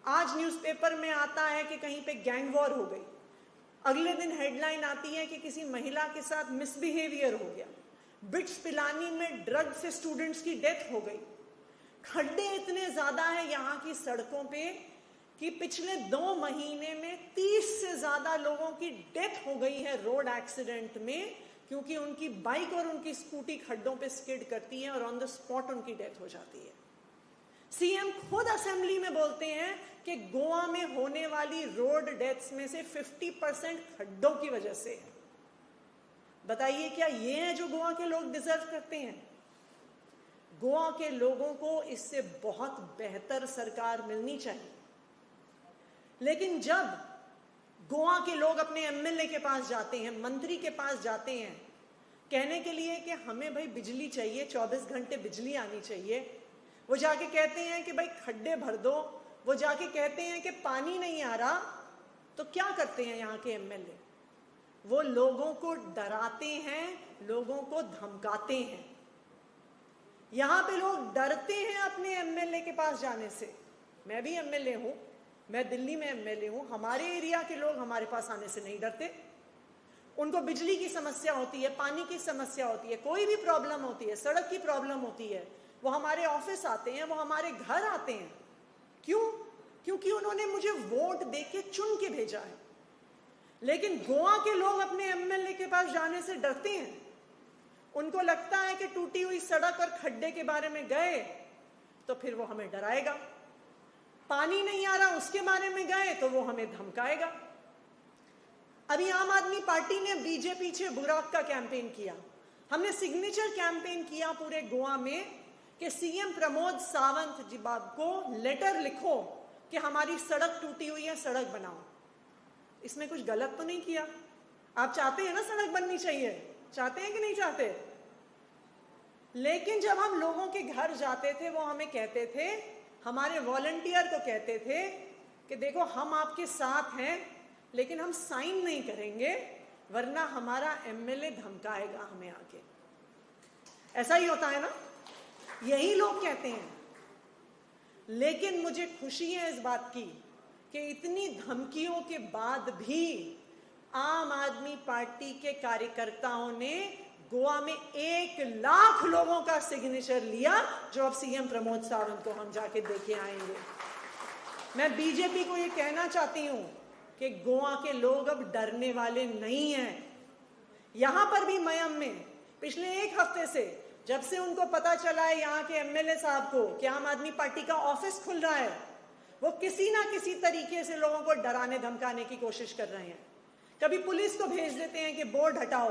आज न्यूज़पेपर में आता है कि कहीं पे गैंग वॉर हो गई, अगले दिन हेडलाइन आती है कि किसी महिला के साथ मिसबिहेवियर हो गया, बिट्स पिलानी में ड्रग से स्टूडेंट्स की डेथ हो गई। खड्डे इतने ज्यादा है यहाँ की सड़कों पे कि पिछले 2 महीने में 30 से ज्यादा लोगों की डेथ हो गई है रोड एक्सीडेंट में, क्योंकि उनकी बाइक और उनकी स्कूटी खड्डों पे स्किड करती है और ऑन the spot उनकी डेथ हो जाती है। सीएम खुद असेंबली में बोलते हैं कि गोवा में होने वाली रोड डेथ्स में से 50% खड्डों की वजह से है। बताइए, क्या ये है जो गोवा के लोग डिजर्व करते हैं? गोवा के लोगों को इससे बहुत बेहतर सरकार मिलनी चाहिए। लेकिन जब गोवा के लोग अपने एमएलए के पास जाते हैं, मंत्री के पास जाते हैं कहने के लिए कि हमें भाई बिजली चाहिए, 24 घंटे बिजली आनी चाहिए, वो जाके कहते हैं कि भाई खड्डे भर दो, वो जाके कहते हैं कि पानी नहीं आ रहा, तो क्या करते हैं यहाँ के एमएलए? वो लोगों को डराते हैं, लोगों को धमकाते हैं। यहाँ पे लोग डरते हैं अपने एमएलए के पास जाने से। मैं भी एमएलए हूँ, मैं दिल्ली में एमएलए हूँ, हमारे एरिया के लोग हमारे पास आने से नहीं डरते। उनको बिजली की समस्या होती है, पानी की समस्या होती है, कोई भी प्रॉब्लम होती है, सड़क की प्रॉब्लम होती है, वो हमारे ऑफिस आते हैं, वो हमारे घर आते हैं। क्यों? क्योंकि उन्होंने मुझे वोट दे के चुन के भेजा है। लेकिन गोवा के लोग अपने एमएलए के पास जाने से डरते हैं। उनको लगता है कि टूटी हुई सड़क और खड्डे के बारे में गए तो फिर वो हमें डराएगा, पानी नहीं आ रहा उसके बारे में गए तो वो हमें धमकाएगा। अभी आम आदमी पार्टी ने बीजेपी छे बुराक का कैंपेन किया, हमने सिग्नेचर कैंपेन किया पूरे गोवा में कि सीएम प्रमोद सावंत जी बाब को लेटर लिखो कि हमारी सड़क टूटी हुई है, सड़क बनाओ। इसमें कुछ गलत तो नहीं किया? आप चाहते हैं ना सड़क बननी चाहिए, चाहते हैं कि नहीं चाहते? लेकिन जब हम लोगों के घर जाते थे, वो हमें कहते थे, हमारे वॉलंटियर को कहते थे कि देखो हम आपके साथ हैं, लेकिन हम साइन नहीं करेंगे वरना हमारा एमएलए धमकाएगा हमें आके। ऐसा ही होता है ना, यही लोग कहते हैं। लेकिन मुझे खुशी है इस बात की कि इतनी धमकियों के बाद भी आम आदमी पार्टी के कार्यकर्ताओं ने गोवा में 1 लाख लोगों का सिग्नेचर लिया, जो अब सीएम प्रमोद सावंत को हम जाके देके आएंगे। मैं बीजेपी को ये कहना चाहती हूँ कि गोवा के लोग अब डरने वाले नहीं हैं। यहाँ पर भी मयम में पिछले 1 हफ्ते से, जब से उनको पता चला है यहाँ के एमएलए साहब को कि आम आदमी पार्टी का ऑफिस खुल रहा है, वो किसी ना किसी तरीके से लोगों को डराने धमकाने की कोशिश कर रहे हैं। कभी पुलिस को भेज देते हैं कि बोर्ड हटाओ,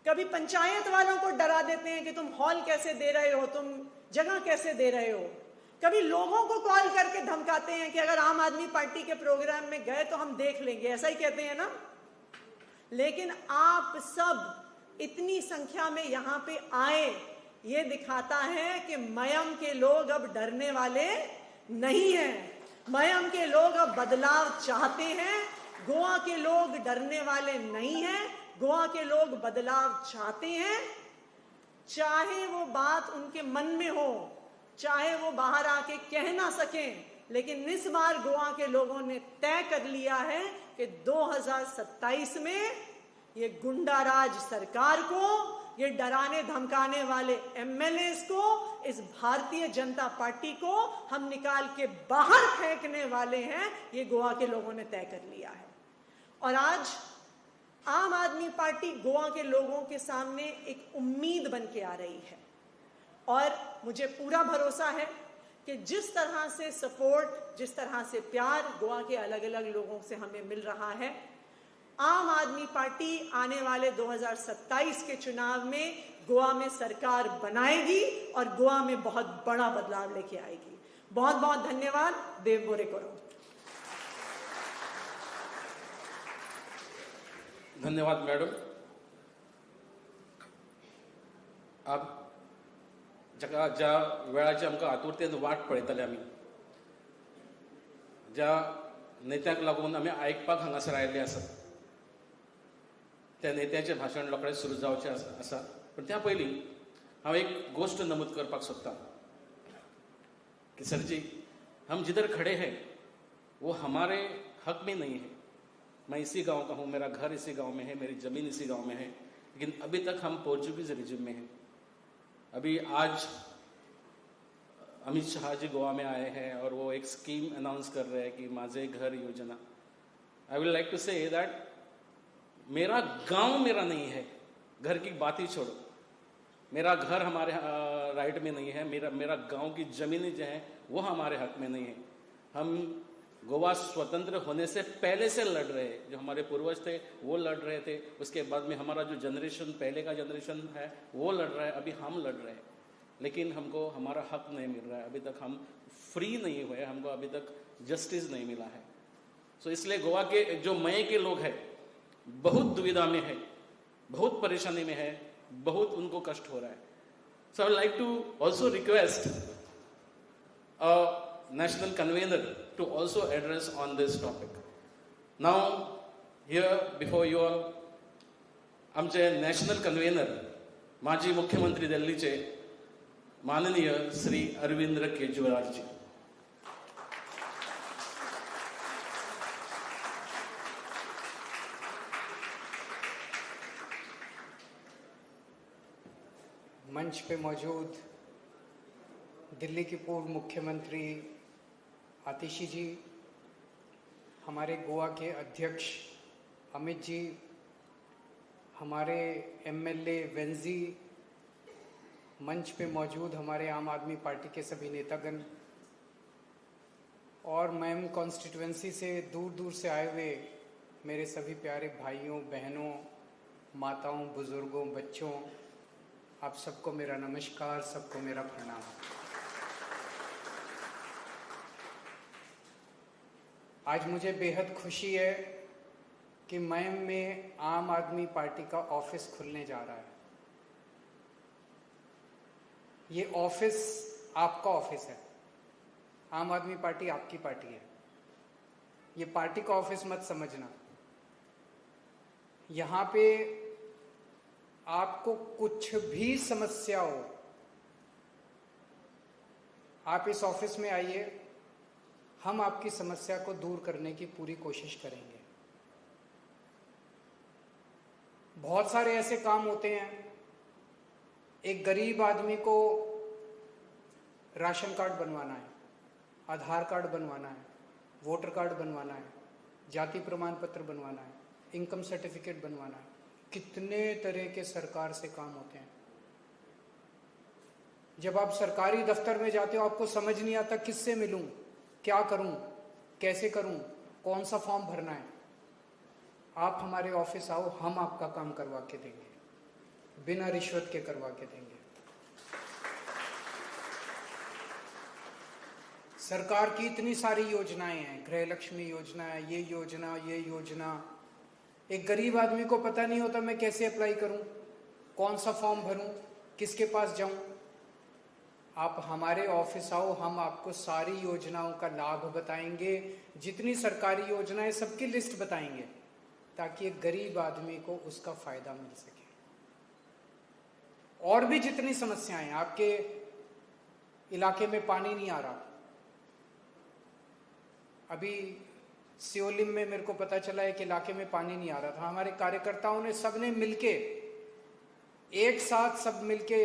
कभी पंचायत वालों को डरा देते हैं कि तुम हॉल कैसे दे रहे हो, तुम जगह कैसे दे रहे हो, कभी लोगों को कॉल करके धमकाते हैं कि अगर आम आदमी पार्टी के प्रोग्राम में गए तो हम देख लेंगे, ऐसा ही कहते हैं ना। लेकिन आप सब इतनी संख्या में यहाँ पे आए, ये दिखाता है कि मयम के लोग अब डरने वाले नहीं हैं। मयम के लोग अब बदलाव चाहते हैं। गोवा के लोग डरने वाले नहीं हैं, गोवा के लोग बदलाव चाहते हैं। चाहे वो बात उनके मन में हो, चाहे वो बाहर आके कह ना सकें, लेकिन इस बार गोवा के लोगों ने तय कर लिया है कि 2027 में ये गुंडा राज सरकार को, ये डराने धमकाने वाले एमएलएस को, इस भारतीय जनता पार्टी को हम निकाल के बाहर फेंकने वाले हैं। ये गोवा के लोगों ने तय कर लिया है। और आज आम आदमी पार्टी गोवा के लोगों के सामने एक उम्मीद बन के आ रही है। और मुझे पूरा भरोसा है कि जिस तरह से सपोर्ट, जिस तरह से प्यार गोवा के अलग अलग लोगों से हमें मिल रहा है, आम आदमी पार्टी आने वाले 2027 के चुनाव में गोवा में सरकार बनाएगी और गोवा में बहुत बड़ा बदलाव लेके आएगी। बहुत बहुत धन्यवाद। देव बोरे करो। धन्यवाद मॅडम। आप जाका ज्या वेळाची आमकां आतुरतेन वाट पळयताले आमी, ज्या नेत्याक लागून आमी आयकपाक हांगासर आयिल्ले आसात, त्या नेत्याचें भाशण रोखडेंच सुरू जावचें आसा। पूण त्या पयलीं हांव एक गोश्ट नमूद करपाक सोदतां की सर जी, हम जिधर खड़े हैं वो हमारे हक में नहीं है। मैं इसी गांव का हूँ, मेरा घर इसी गांव में है, मेरी ज़मीन इसी गांव में है, लेकिन अभी तक हम पोर्चुगीज़ रिजिम में हैं। अभी आज अमित शाह जी गोवा में आए हैं और वो एक स्कीम अनाउंस कर रहे हैं कि माझे घर योजना। I will like to say that मेरा गांव मेरा नहीं है, घर की बात ही छोड़ो, मेरा घर हमारे राइट में नहीं है, मेरा मेरा गांव की ज़मीनें जो हैं वो हमारे हक में नहीं है। हम गोवा स्वतंत्र होने से पहले से लड़ रहे हैं, जो हमारे पूर्वज थे वो लड़ रहे थे, उसके बाद में हमारा जो जनरेशन, पहले का जनरेशन है वो लड़ रहा है, अभी हम लड़ रहे हैं, लेकिन हमको हमारा हक नहीं मिल रहा है। अभी तक हम फ्री नहीं हुए, हमको अभी तक जस्टिस नहीं मिला है। सो इसलिए गोवा के जो मय के लोग हैं बहुत दुविधा में है, बहुत परेशानी में है, बहुत उनको कष्ट हो रहा है। So I like to also request national convener to also address on this topic. Now here before you all आमचे नॅशनल कन्व्हेनर, माजी मुख्यमंत्री दिल्लीचे माननीय श्री अरविंद केजरीवालजी. मंच पे मौजूद दिल्ली के पूर्व मुख्यमंत्री आतिशी जी, हमारे गोवा के अध्यक्ष अमित जी, हमारे एमएलए वेंजी, मंच पे मौजूद हमारे आम आदमी पार्टी के सभी नेतागण और मैम कॉन्स्टिट्यूएंसी से दूर दूर से आए हुए मेरे सभी प्यारे भाइयों, बहनों, माताओं, बुज़ुर्गों, बच्चों, आप सबको मेरा नमस्कार, सबको मेरा प्रणाम। आज मुझे बेहद खुशी है कि मयम में आम आदमी पार्टी का ऑफिस खुलने जा रहा है। ये ऑफिस आपका ऑफिस है, आम आदमी पार्टी आपकी पार्टी है। ये पार्टी का ऑफिस मत समझना। यहाँ पे आपको कुछ भी समस्या हो, आप इस ऑफिस में आइए, हम आपकी समस्या को दूर करने की पूरी कोशिश करेंगे। बहुत सारे ऐसे काम होते हैं, एक गरीब आदमी को राशन कार्ड बनवाना है, आधार कार्ड बनवाना है, वोटर कार्ड बनवाना है, जाति प्रमाण पत्र बनवाना है, इनकम सर्टिफिकेट बनवाना है, कितने तरह के सरकार से काम होते हैं। जब आप सरकारी दफ्तर में जाते हो आपको समझ नहीं आता किससे मिलूं, क्या करूं, कैसे करूं, कौन सा फॉर्म भरना है। आप हमारे ऑफिस आओ, हम आपका काम करवा के देंगे, बिना रिश्वत के करवा के देंगे। सरकार की इतनी सारी योजनाएं हैं, गृह लक्ष्मी योजना है, ये योजना, ये योजना। एक गरीब आदमी को पता नहीं होता मैं कैसे अप्लाई करूं, कौन सा फॉर्म भरूं, किसके पास जाऊं। आप हमारे ऑफिस आओ, हम आपको सारी योजनाओं का लाभ बताएंगे, जितनी सरकारी योजनाएं सबकी लिस्ट बताएंगे, ताकि एक गरीब आदमी को उसका फायदा मिल सके। और भी जितनी समस्याएं, आपके इलाके में पानी नहीं आ रहा, अभी सियोलिम में मेरे को पता चला है कि इलाके में पानी नहीं आ रहा था। हमारे कार्यकर्ताओं ने सबने मिलके, एक साथ सब मिलके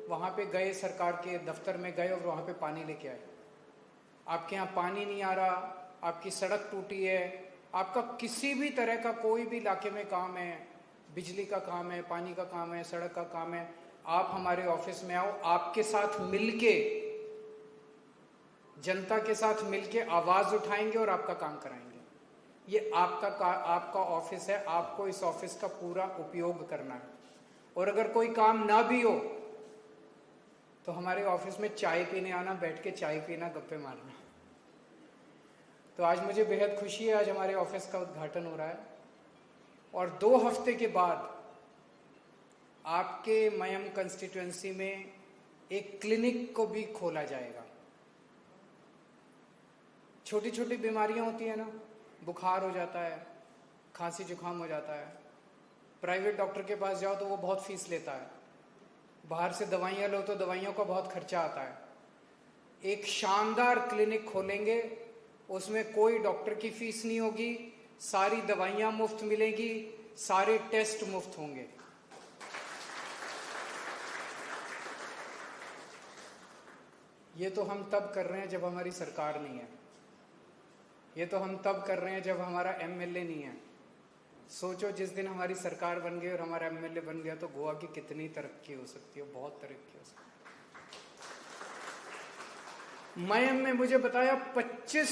वहाँ पे गए, सरकार के दफ्तर में गए और वहाँ पे पानी लेके आए। आपके यहाँ पानी नहीं आ रहा, आपकी सड़क टूटी है, आपका किसी भी तरह का कोई भी इलाके में काम है, बिजली का काम है, पानी का काम है, सड़क का काम है, आप हमारे ऑफिस में आओ, आपके साथ मिलके, जनता के साथ मिलके आवाज़ उठाएंगे और आपका काम कराएंगे। ये आपका ऑफिस है, आपको इस ऑफिस का पूरा उपयोग करना है। और अगर कोई काम ना भी हो तो हमारे ऑफिस में चाय पीने आना, बैठ के चाय पीना, गप्पे मारना। तो आज मुझे बेहद खुशी है, आज हमारे ऑफिस का उद्घाटन हो रहा है और 2 हफ्ते के बाद आपके मयम कंस्टिट्यूएंसी में एक क्लिनिक को भी खोला जाएगा। छोटी छोटी बीमारियां होती हैं ना, बुखार हो जाता है, खांसी जुकाम हो जाता है, प्राइवेट डॉक्टर के पास जाओ तो वो बहुत फीस लेता है, बाहर से दवाइयाँ लो तो दवाइयों का बहुत खर्चा आता है। एक शानदार क्लिनिक खोलेंगे, उसमें कोई डॉक्टर की फीस नहीं होगी, सारी दवाइयाँ मुफ्त मिलेंगी, सारे टेस्ट मुफ्त होंगे। ये तो हम तब कर रहे हैं जब हमारी सरकार नहीं है, ये तो हम तब कर रहे हैं जब हमारा एमएलए नहीं है। सोचो जिस दिन हमारी सरकार बन गई और हमारा एमएलए बन गया तो गोवा की कितनी तरक्की हो सकती है, बहुत तरक्की हो सकती है। मयम में मुझे बताया 25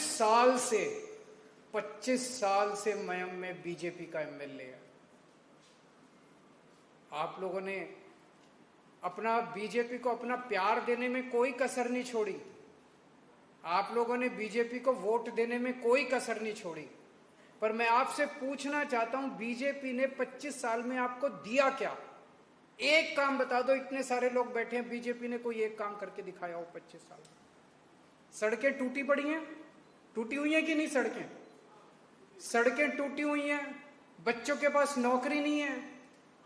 साल से मयम में बीजेपी का एमएलए है। आप लोगों ने अपना बीजेपी को अपना प्यार देने में कोई कसर नहीं छोड़ी, आप लोगों ने बीजेपी को वोट देने में कोई कसर नहीं छोड़ी, पर मैं आपसे पूछना चाहता हूं, बीजेपी ने 25 साल में आपको दिया क्या? एक काम बता दो, इतने सारे लोग बैठे हैं, बीजेपी ने कोई एक काम करके दिखाया हो 25 साल? सड़कें टूटी पड़ी हैं, टूटी हुई हैं कि नहीं? सड़कें, सड़कें टूटी हुई हैं, बच्चों के पास नौकरी नहीं है।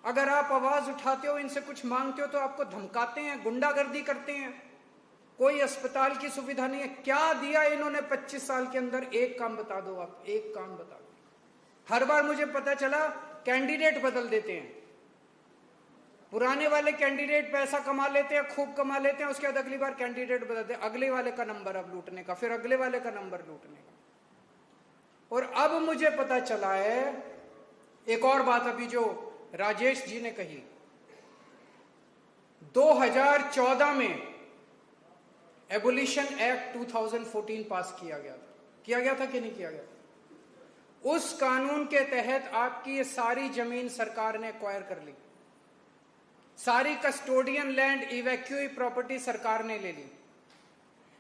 अगर आप आवाज उठाते हो, इनसे कुछ मांगते हो तो आपको धमकाते हैं, गुंडागर्दी करते हैं। कोई अस्पताल की सुविधा नहीं है। क्या दिया इन्होंने 25 साल के अंदर? एक काम बता दो आप, एक काम बता दो। हर बार मुझे पता चला कैंडिडेट बदल देते हैं, पुराने वाले कैंडिडेट पैसा कमा लेते हैं, खूब कमा लेते हैं, उसके बाद अगली बार कैंडिडेट बदलते हैं, अगले वाले का नंबर अब लूटने का, फिर अगले वाले का नंबर लूटने का। और अब मुझे पता चला है एक और बात, अभी जो राजेश जी ने कही, 2014 में एबोलिशन एक्ट 2014 पास किया गया था। किया गया था कि नहीं किया गया? उस कानून के तहत आपकी ये सारी जमीन सरकार ने एक्वायर कर ली, सारी कस्टोडियन लैंड, इवैक्यूई प्रॉपर्टी सरकार ने ले ली।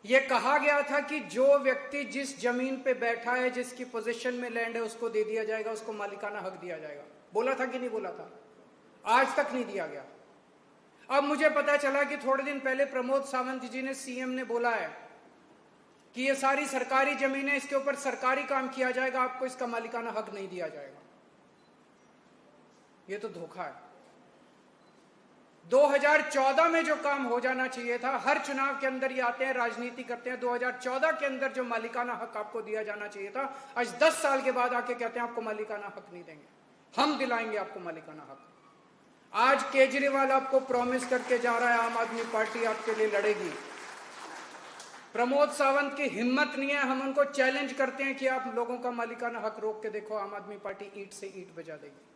यह कहा गया था कि जो व्यक्ति जिस जमीन पे बैठा है, जिसकी पोजीशन में लैंड है, उसको दे दिया जाएगा, उसको मालिकाना हक दिया जाएगा। बोला था कि नहीं बोला था? आज तक नहीं दिया गया। अब मुझे पता चला कि थोड़े दिन पहले प्रमोद सावंत जी ने, सीएम ने बोला है कि ये सारी सरकारी जमीन है, इसके ऊपर सरकारी काम किया जाएगा, आपको इसका मालिकाना हक नहीं दिया जाएगा। ये तो धोखा है। 2014 में जो काम हो जाना चाहिए था, हर चुनाव के अंदर ये आते हैं, राजनीति करते हैं। 2014 के अंदर जो मालिकाना हक आपको दिया जाना चाहिए था, आज 10 साल के बाद आके कहते हैं आपको मालिकाना हक नहीं देंगे, हम दिलाएंगे आपको मालिकाना हक। आज केजरीवाल आपको प्रॉमिस करके जा रहा है, आम आदमी पार्टी आपके लिए लड़ेगी। प्रमोद सावंत की हिम्मत नहीं है, हम उनको चैलेंज करते हैं कि आप लोगों का मालिकाना हक रोक के देखो, आम आदमी पार्टी ईंट से ईंट बजा देगी।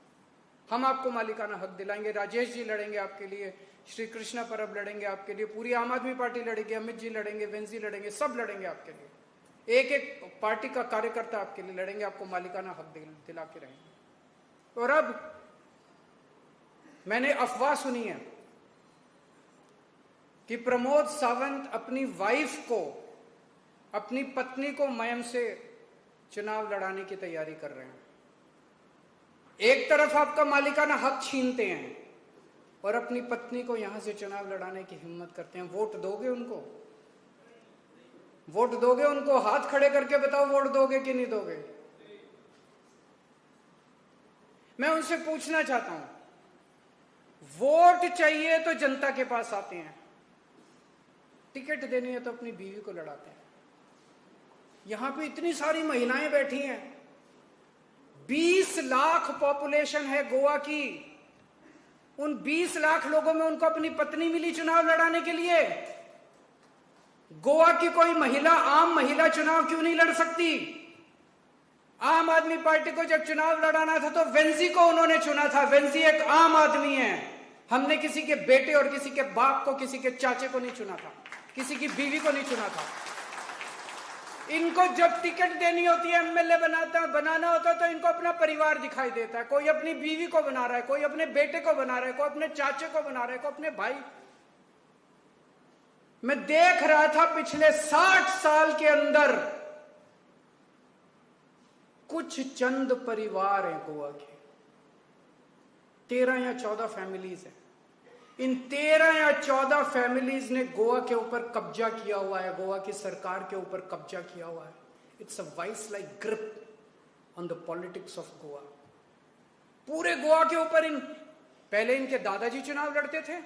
हम आपको मालिकाना हक दिलाएंगे। राजेश जी लड़ेंगे आपके लिए, श्री कृष्णा परब लड़ेंगे आपके लिए, पूरी आम आदमी पार्टी लड़ेगी, अमित जी लड़ेंगे, वेंजी लड़ेंगे, सब लड़ेंगे आपके लिए। एक एक पार्टी का कार्यकर्ता आपके लिए लड़ेंगे, आपको मालिकाना हक दिला के रहेंगे। और अब मैंने अफवाह सुनी है कि प्रमोद सावंत अपनी वाइफ को, अपनी पत्नी को मयम से चुनाव लड़ाने की तैयारी कर रहे हैं। एक तरफ आपका मालिकाना हक छीनते हैं और अपनी पत्नी को यहां से चुनाव लड़ाने की हिम्मत करते हैं। वोट दोगे उनको? वोट दोगे उनको? हाथ खड़े करके बताओ, वोट दोगे कि नहीं दोगे? मैं उनसे पूछना चाहता हूं, वोट चाहिए तो जनता के पास आते हैं, टिकट देनी है तो अपनी बीवी को लड़ाते हैं। यहां पे इतनी सारी महिलाएं बैठी हैं, 20 लाख पॉपुलेशन है गोवा की, उन 20 लाख लोगों में उनको अपनी पत्नी मिली चुनाव लड़ाने के लिए। गोवा की कोई महिला, आम महिला चुनाव क्यों नहीं लड़ सकती? आम आदमी पार्टी को जब चुनाव लड़ाना था तो वेंजी को उन्होंने चुना था। वेंजी एक आम आदमी है, हमने किसी के बेटे और किसी के बाप को, किसी के चाचे को नहीं चुना था, किसी की बीवी को नहीं चुना था। इनको जब टिकट देनी होती है, एमएलए बनाना होता है, तो इनको अपना परिवार दिखाई देता है। कोई अपनी बीवी को बना रहा है, कोई अपने बेटे को बना रहा है, कोई अपने चाचे को बना रहा है, कोई अपने भाई। मैं देख रहा था पिछले 60 साल के अंदर कुछ चंद परिवार हैं गोवा के, 13 या 14 फैमिलीज हैं। इन 13 या 14 फैमिलीज ने गोवा के ऊपर कब्जा किया हुआ है, गोवा की सरकार के ऊपर कब्जा किया हुआ है। It's a vice like grip on the politics of Goa. पूरे गोवा के ऊपर इन, पहले इनके दादाजी चुनाव लड़ते थे,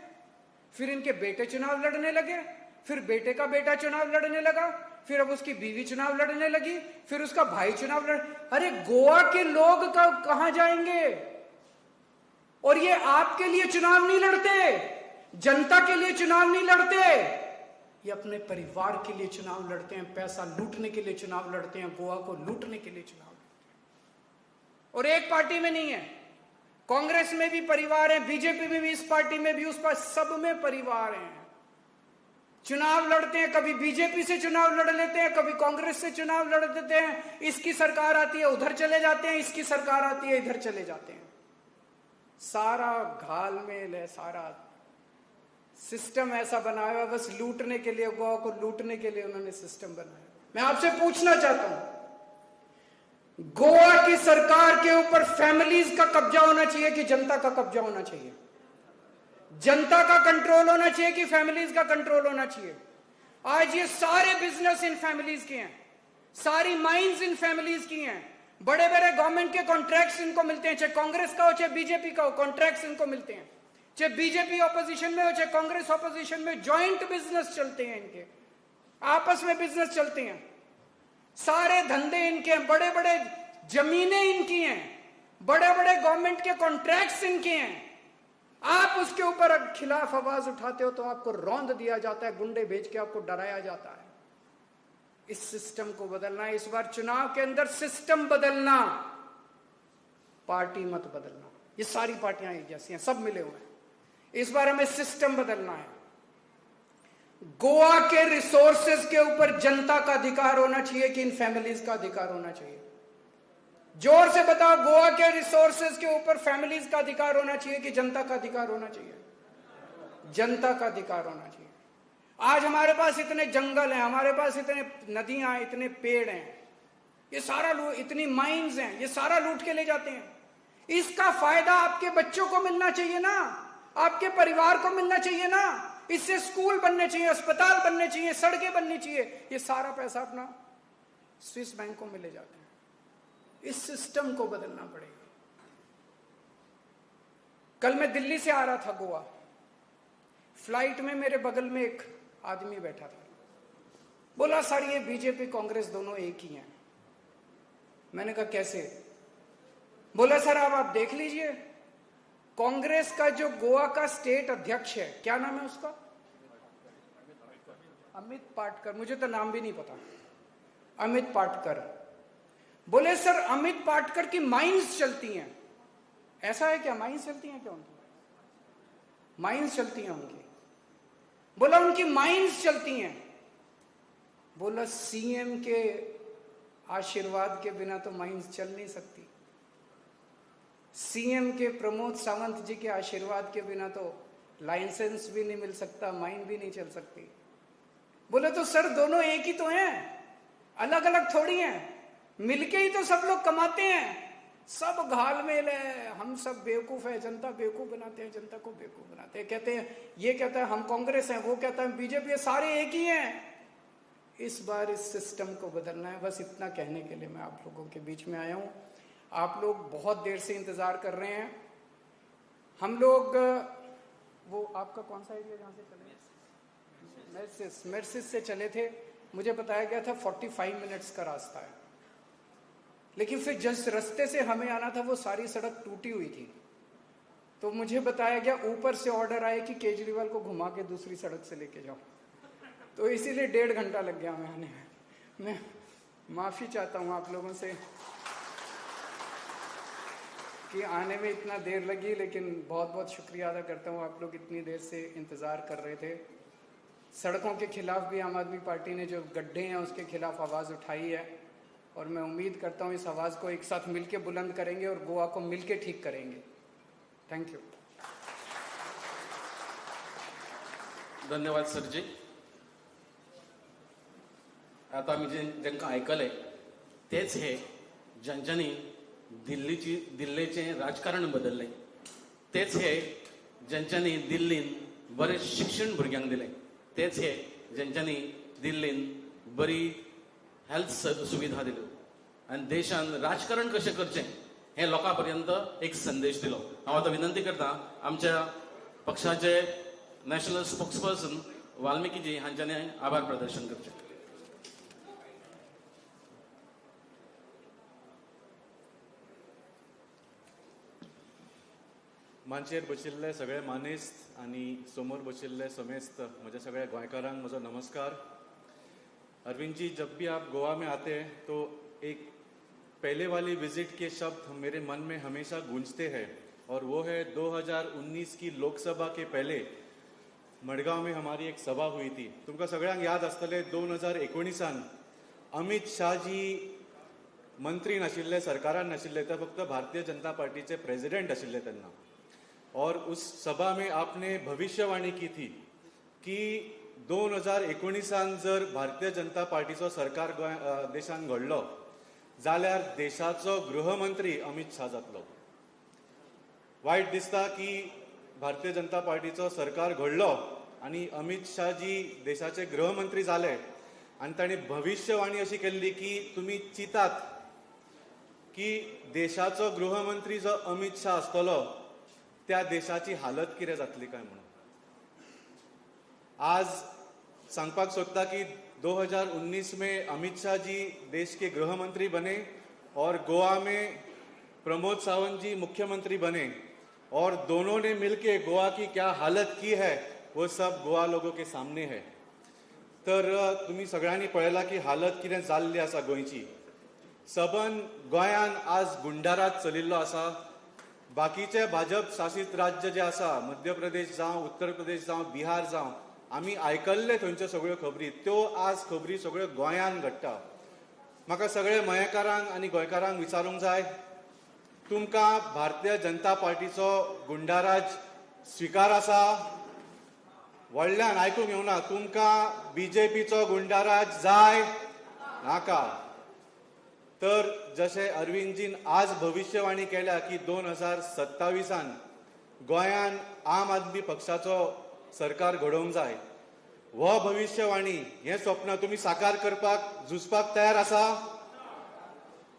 फिर इनके बेटे चुनाव लड़ने लगे, फिर बेटे का बेटा चुनाव लड़ने लगा, फिर अब उसकी बीवी चुनाव लड़ने लगी, फिर उसका भाई चुनाव लड़। अरे गोवा के लोग कहां जाएंगे? और ये आपके लिए चुनाव नहीं लड़ते, जनता के लिए चुनाव नहीं लड़ते, ये अपने परिवार के लिए चुनाव लड़ते हैं, पैसा लूटने के लिए चुनाव लड़ते हैं, गोवा को लूटने के लिए चुनाव लड़ते हैं। और एक पार्टी में नहीं है, कांग्रेस में भी परिवार है, बीजेपी में भी, इस पार्टी में भी, उस पर सब में परिवार हैं। चुनाव लड़ते हैं, कभी बीजेपी से चुनाव लड़ लेते हैं, कभी कांग्रेस से चुनाव लड़ लेते हैं, इसकी सरकार आती है उधर चले जाते हैं, इसकी सरकार आती है इधर चले जाते हैं। सारा घालमेल है, सारा सिस्टम ऐसा बनाया हुआ बस लूटने के लिए, गोवा को लूटने के लिए उन्होंने सिस्टम बनाया। मैं आपसे पूछना चाहता हूं, गोवा की सरकार के ऊपर फैमिलीज का कब्जा होना चाहिए कि जनता का कब्जा होना चाहिए? जनता का कंट्रोल होना चाहिए कि फैमिलीज का कंट्रोल होना चाहिए? आज ये सारे बिजनेस इन फैमिलीज के हैं, सारी माइंस इन फैमिलीज की हैं, बड़े बड़े गवर्नमेंट के कॉन्ट्रैक्ट्स इनको मिलते हैं, चाहे कांग्रेस का हो चाहे बीजेपी का हो, कॉन्ट्रैक्ट्स इनको मिलते हैं, चाहे बीजेपी ऑपोजिशन में हो चाहे कांग्रेस ऑपोजिशन में, जॉइंट बिजनेस चलते हैं इनके, आपस में बिजनेस चलते हैं, सारे धंधे इनके हैं, बड़े बड़े जमीनें इनकी हैं, बड़े बड़े गवर्नमेंट के कॉन्ट्रैक्ट्स इनके हैं। आप उसके ऊपर खिलाफ आवाज उठाते हो तो आपको रौंद दिया जाता है, गुंडे भेज के आपको डराया जाता है। इस सिस्टम को बदलना है। इस बार चुनाव के अंदर सिस्टम बदलना, पार्टी मत बदलना। ये सारी पार्टियां एक जैसी हैं, सब मिले हुए हैं। इस बार हमें सिस्टम बदलना है। गोवा के रिसोर्सेज के ऊपर जनता का अधिकार होना चाहिए कि इन फैमिलीज का अधिकार होना चाहिए? जोर से बताओ, गोवा के रिसोर्सेज के ऊपर फैमिलीज का अधिकार होना चाहिए कि जनता का अधिकार होना चाहिए? जनता का अधिकार होना चाहिए। आज हमारे पास इतने जंगल हैं, हमारे पास इतने नदियां हैं, इतने पेड़ हैं, ये सारा इतनी माइंस हैं, ये सारा लूट के ले जाते हैं। इसका फायदा आपके बच्चों को मिलना चाहिए ना, आपके परिवार को मिलना चाहिए ना। इससे स्कूल बनने चाहिए, अस्पताल बनने चाहिए, सड़कें बननी चाहिए। ये सारा पैसा अपना स्विस बैंकों में ले जाते हैं। इस सिस्टम को बदलना पड़ेगा। कल मैं दिल्ली से आ रहा था गोवा, फ्लाइट में मेरे बगल में एक आदमी बैठा था। बोला सर ये बीजेपी कांग्रेस दोनों एक ही हैं। मैंने कहा कैसे? बोला सर आप देख लीजिए, कांग्रेस का जो गोवा का स्टेट अध्यक्ष है, क्या नाम है उसका? अमित पाटकर, मुझे तो नाम भी नहीं पता, अमित पाटकर। बोले सर अमित पाटकर की माइंस चलती हैं। ऐसा है क्या? माइंस चलती हैं क्या उनकी? माइंस चलती हैं उनकी। बोला उनकी माइंस चलती हैं। बोला सीएम के आशीर्वाद के बिना तो माइंस चल नहीं सकती। सीएम के प्रमोद सावंत जी के आशीर्वाद के बिना तो लाइसेंस भी नहीं मिल सकता, माइन भी नहीं चल सकती। बोले तो सर दोनों एक ही तो हैं, अलग अलग थोड़ी हैं, मिलके ही तो सब लोग कमाते हैं। सब घालमेल है, हम सब बेवकूफ़ है, जनता बेवकूफ़ बनाते हैं, जनता को बेवकूफ़ बनाते हैं। कहते हैं ये कहता है हम कांग्रेस हैं, वो कहता है बीजेपी है, सारे एक ही हैं। इस बार इस सिस्टम को बदलना है। बस इतना कहने के लिए मैं आप लोगों के बीच में आया हूँ। आप लोग बहुत देर से इंतज़ार कर रहे हैं। हम लोग, वो आपका कौन सा एरिया जहाँ से चले? मेर्सिस, मेर्सिस से चले थे। मुझे बताया गया था 45 मिनट्स का रास्ता है, लेकिन फिर जिस रास्ते से हमें आना था वो सारी सड़क टूटी हुई थी। तो मुझे बताया गया ऊपर से ऑर्डर आया कि केजरीवाल को घुमा के दूसरी सड़क से लेके जाओ, तो इसीलिए 1.5 घंटा लग गया हमें आने में। मैं माफ़ी चाहता हूँ आप लोगों से कि आने में इतना देर लगी, लेकिन बहुत बहुत शुक्रिया अदा करता हूँ, आप लोग इतनी देर से इंतज़ार कर रहे थे। सड़कों के खिलाफ भी आम आदमी पार्टी ने जो गड्ढे हैं उसके खिलाफ आवाज़ उठाई है, और मैं उम्मीद करता हूँ इस आवाज़ को एक साथ मिलके बुलंद करेंगे और गोवा को मिलके ठीक करेंगे। Thank you. धन्यवाद सरजी। आता आमी जेंकां आयकलें तेच हे ज्यांच्यांनी दिल्लीचें राजकारण बदललें, तेच हे ज्यांच्यांनी दिल्लीन बरें शिक्षण भुरग्यांक दिलें, तेच हे ज्यांच्यांनी दिल्लीन बरी हेल्थ सुविधा दिल्यो आनी देशान राजकारण कशें करचें हें लोकां पर्यंत एक संदेश दिलो। हांव आतां विनंती करता आमच्या पक्षाचे नॅशनल स्पोक्सपर्सन वाल्मिकीजी हांच्यांनी आभार प्रदर्शन करचें। मांचयेर बशिल्ले सगळे मानेस्त आनी समोर बशिल्ले समेस्त म्हज्या सगळ्या गोंयकारांक म्हजो नमस्कार। अरविंद जी, जब भी आप गोवा में आते हैं तो एक पहले वाली विजिट के शब्द मेरे मन में हमेशा गूंजते हैं, और वो है 2019 की लोकसभा के पहले मडगांव में हमारी एक सभा हुई थी। तुमकां सगळ्यांक याद आसतलें 2019 अमित शाह जी मंत्री नाशिल्ले, सरकारान नाशिल्ले, ते फक्त भारतीय जनता पार्टीचे प्रेसिडेंट आशिल्ले तेन्ना। और उस सभा में आपने भविष्यवाणी की थी कि 2019 जर भारतीय जनता पार्टीचो सरकार गोंय देशान घडलो जाल्यार देशाचो गृहमंत्री अमित शाह जातलो। वायट दिसता की भारतीय जनता पार्टीचो सरकार घडलो आनी अमित शाह जी देशाचे गृहमंत्री जाले आनी तांणी भविश्यवाणी अशी केल्ली की तुमी चिंतात की देशाचो गृहमंत्री जो अमित शाह आसतलो त्या देशाची हालत कितें जातली काय म्हणून. आज सांगपाक सोदता की 2019 में अमित शाह जी देश के गृह मंत्री बने और गोवा में प्रमोद सावंत जी मुख्यमंत्री बने और दोनों ने मिलके गोवा की क्या हालत की है वो सब गोवा लोगों के सामने है. तर तुम्ही सगळ्यांनी पळयला की हालत कितें जाल्ली आसा गोंयची. सबन गोंयान आज गुंडाराज चलिल्लो आसा. बाकीचे भाजप शासित राज्य जे आसा, मध्य प्रदेश जावं, उत्तर प्रदेश जावं, बिहार जावं, आमी आयकल्ले थंयच्यो सगळ्यो खबरी, त्यो आज खबरी सगळ्यो गोंयान घडटा. म्हाका सगळे मयेकारांक आनी गोंयकारांक विचारूंक जाय, तुमकां भारतीय जनता पार्टीचो गुंडाराज स्विकार आसा? व्हडल्यान आयकूंक येवना, तुमकां बीजेपीचो गुंडाराज जाय नाका? तर जशें अरविंदजीन आज भविश्यवाणी केल्या की 2027 गोंयान आम आदमी पक्षाचो सरकार घडोवंक जाय, हो भविश्यवाणी हें स्वप्न तुमी साकार करपाक झुजपाक तयार आसा?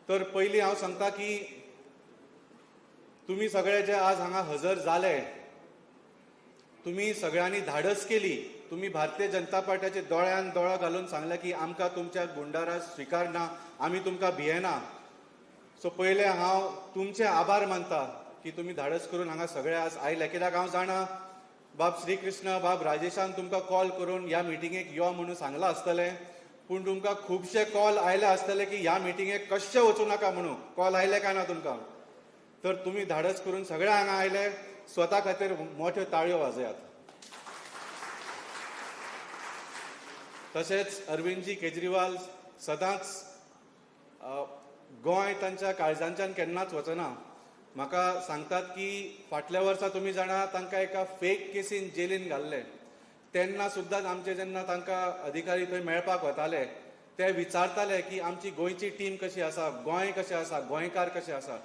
तर पयलीं हांव सांगता की तुमी सगळे जे आज हांगा हजर जाले, तुमी सगळ्यांनी धाडस केली. तुमी भारतीय जनता पार्टीचे दोळ्यान दोळो घालून सांगलें की आमकां तुमच्या गुंडाराज स्विकारना, आमी तुमकां भियेना. सो पयलें हांव तुमचे आभार मानता की तुमी धाडस करून हांगा सगळे आज आयले. कित्याक हांव जाणा बाब श्रीकृष्ण, बाब राजेशान तुमकां कॉल करून ह्या मिटिंगेक यो म्हणून सांगलां आसतलें, पूण तुमकां खुबशे कॉल आयले आसतले की ह्या मिटिंगेक कशें वचूं नाका म्हणून. कॉल आयले काय ना तुमकां? तर तुमी धाडस करून सगळे हांगा आयले, स्वता खातीर मोठ्यो ताळयो वाजयात. तशेंच अरविंदजी केजरीवाल सदांच गोंय तांच्या काळजांच्यान केन्नाच वचना. म्हाका सांगतात की फाटल्या वर्सा तुमी जाणा तांकां एका फेक केसीन जेलीन घाल्ले, तेन्ना सुद्दां आमचे जेन्ना तांकां अधिकारी थंय मेळपाक वताले ते विचारताले की आमची गोंयची टीम कशी आसा, गोंय कशें आसा, गोंयकार कशें आसा.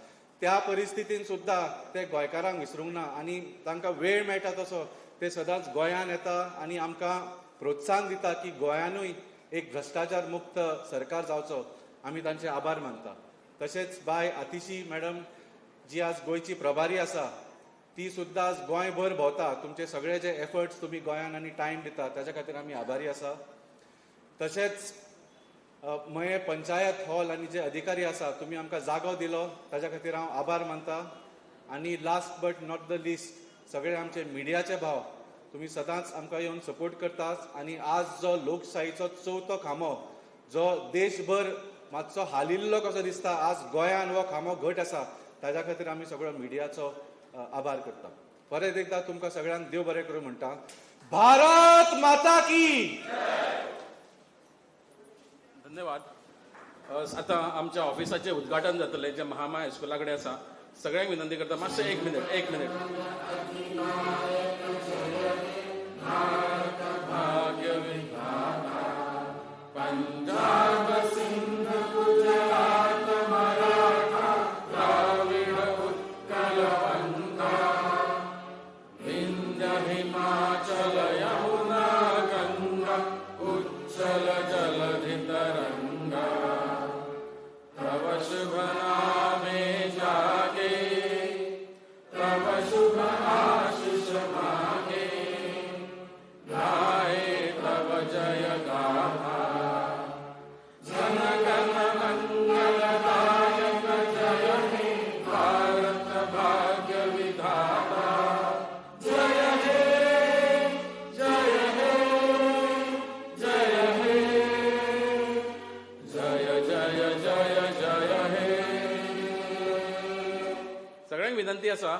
त्या परिस्थितीन सुद्दां ते गोंयकारांक विसरूंक ना आनी तांकां वेळ मेळटा तसो ते सदांच गोंयान येता आनी आमकां प्रोत्साहन दिता की गोंयानूय एक भ्रश्टाचार मुक्त सरकार जावचो. आमी तांचे आभार मानता. तशेंच बाय आतिशी मॅडम जी आज गोंयची प्रभारी आसा, ती सुद्दां आज गोंयभर भोंवता. तुमचे सगळे जे एफर्ट्स तुमी गोंयान आनी टायम दिता ताच्या खातीर आमी आभारी आसा. तशेंच मये पंचायत हॉल आनी जे अधिकारी आसा, तुमी आमकां जागो दिलो ताच्या खातीर हांव आभार मानता. आनी last but not the least, सगळे आमचे मिडियाचे भाव, तुमी सदांच आमकां येवन सपोर्ट करतात. आनी आज जो लोकशाहीचो चवथो खांबो जो देशभर मातसो हालिल्लो कसो दिसता, आज गोंयान हो खांबो घट आसा, ताच्या खातीर आमी सगळो मिडियाचो आभार करता. परत एकदां तुमकां सगळ्यांक देव बरें करूं म्हणटा. भारत माता की. धन्यवाद. आतां आमच्या ऑफिसाचें उद्घाटन जातलें जें महामाया हायस्कुला कडेन आसा. सगळ्यांक विनंती करता मातशें एक मिनट, एक मिनट. पंजाब सिंध गुजरात मराठा द्राविड उत्कल बंगा विंध्य हिमाचल यमुना गंगा उच्चल जलधि तरंगा तव शुभ नामे जागे तव शुभ आशीष मागे गाए तव जय गाथा जन गण मंगलदायक जय हे भारत भाग्य विधाता जय हे जय हे जय हे जय जय जय जय हे. सगळ्यांक विनंती आसा.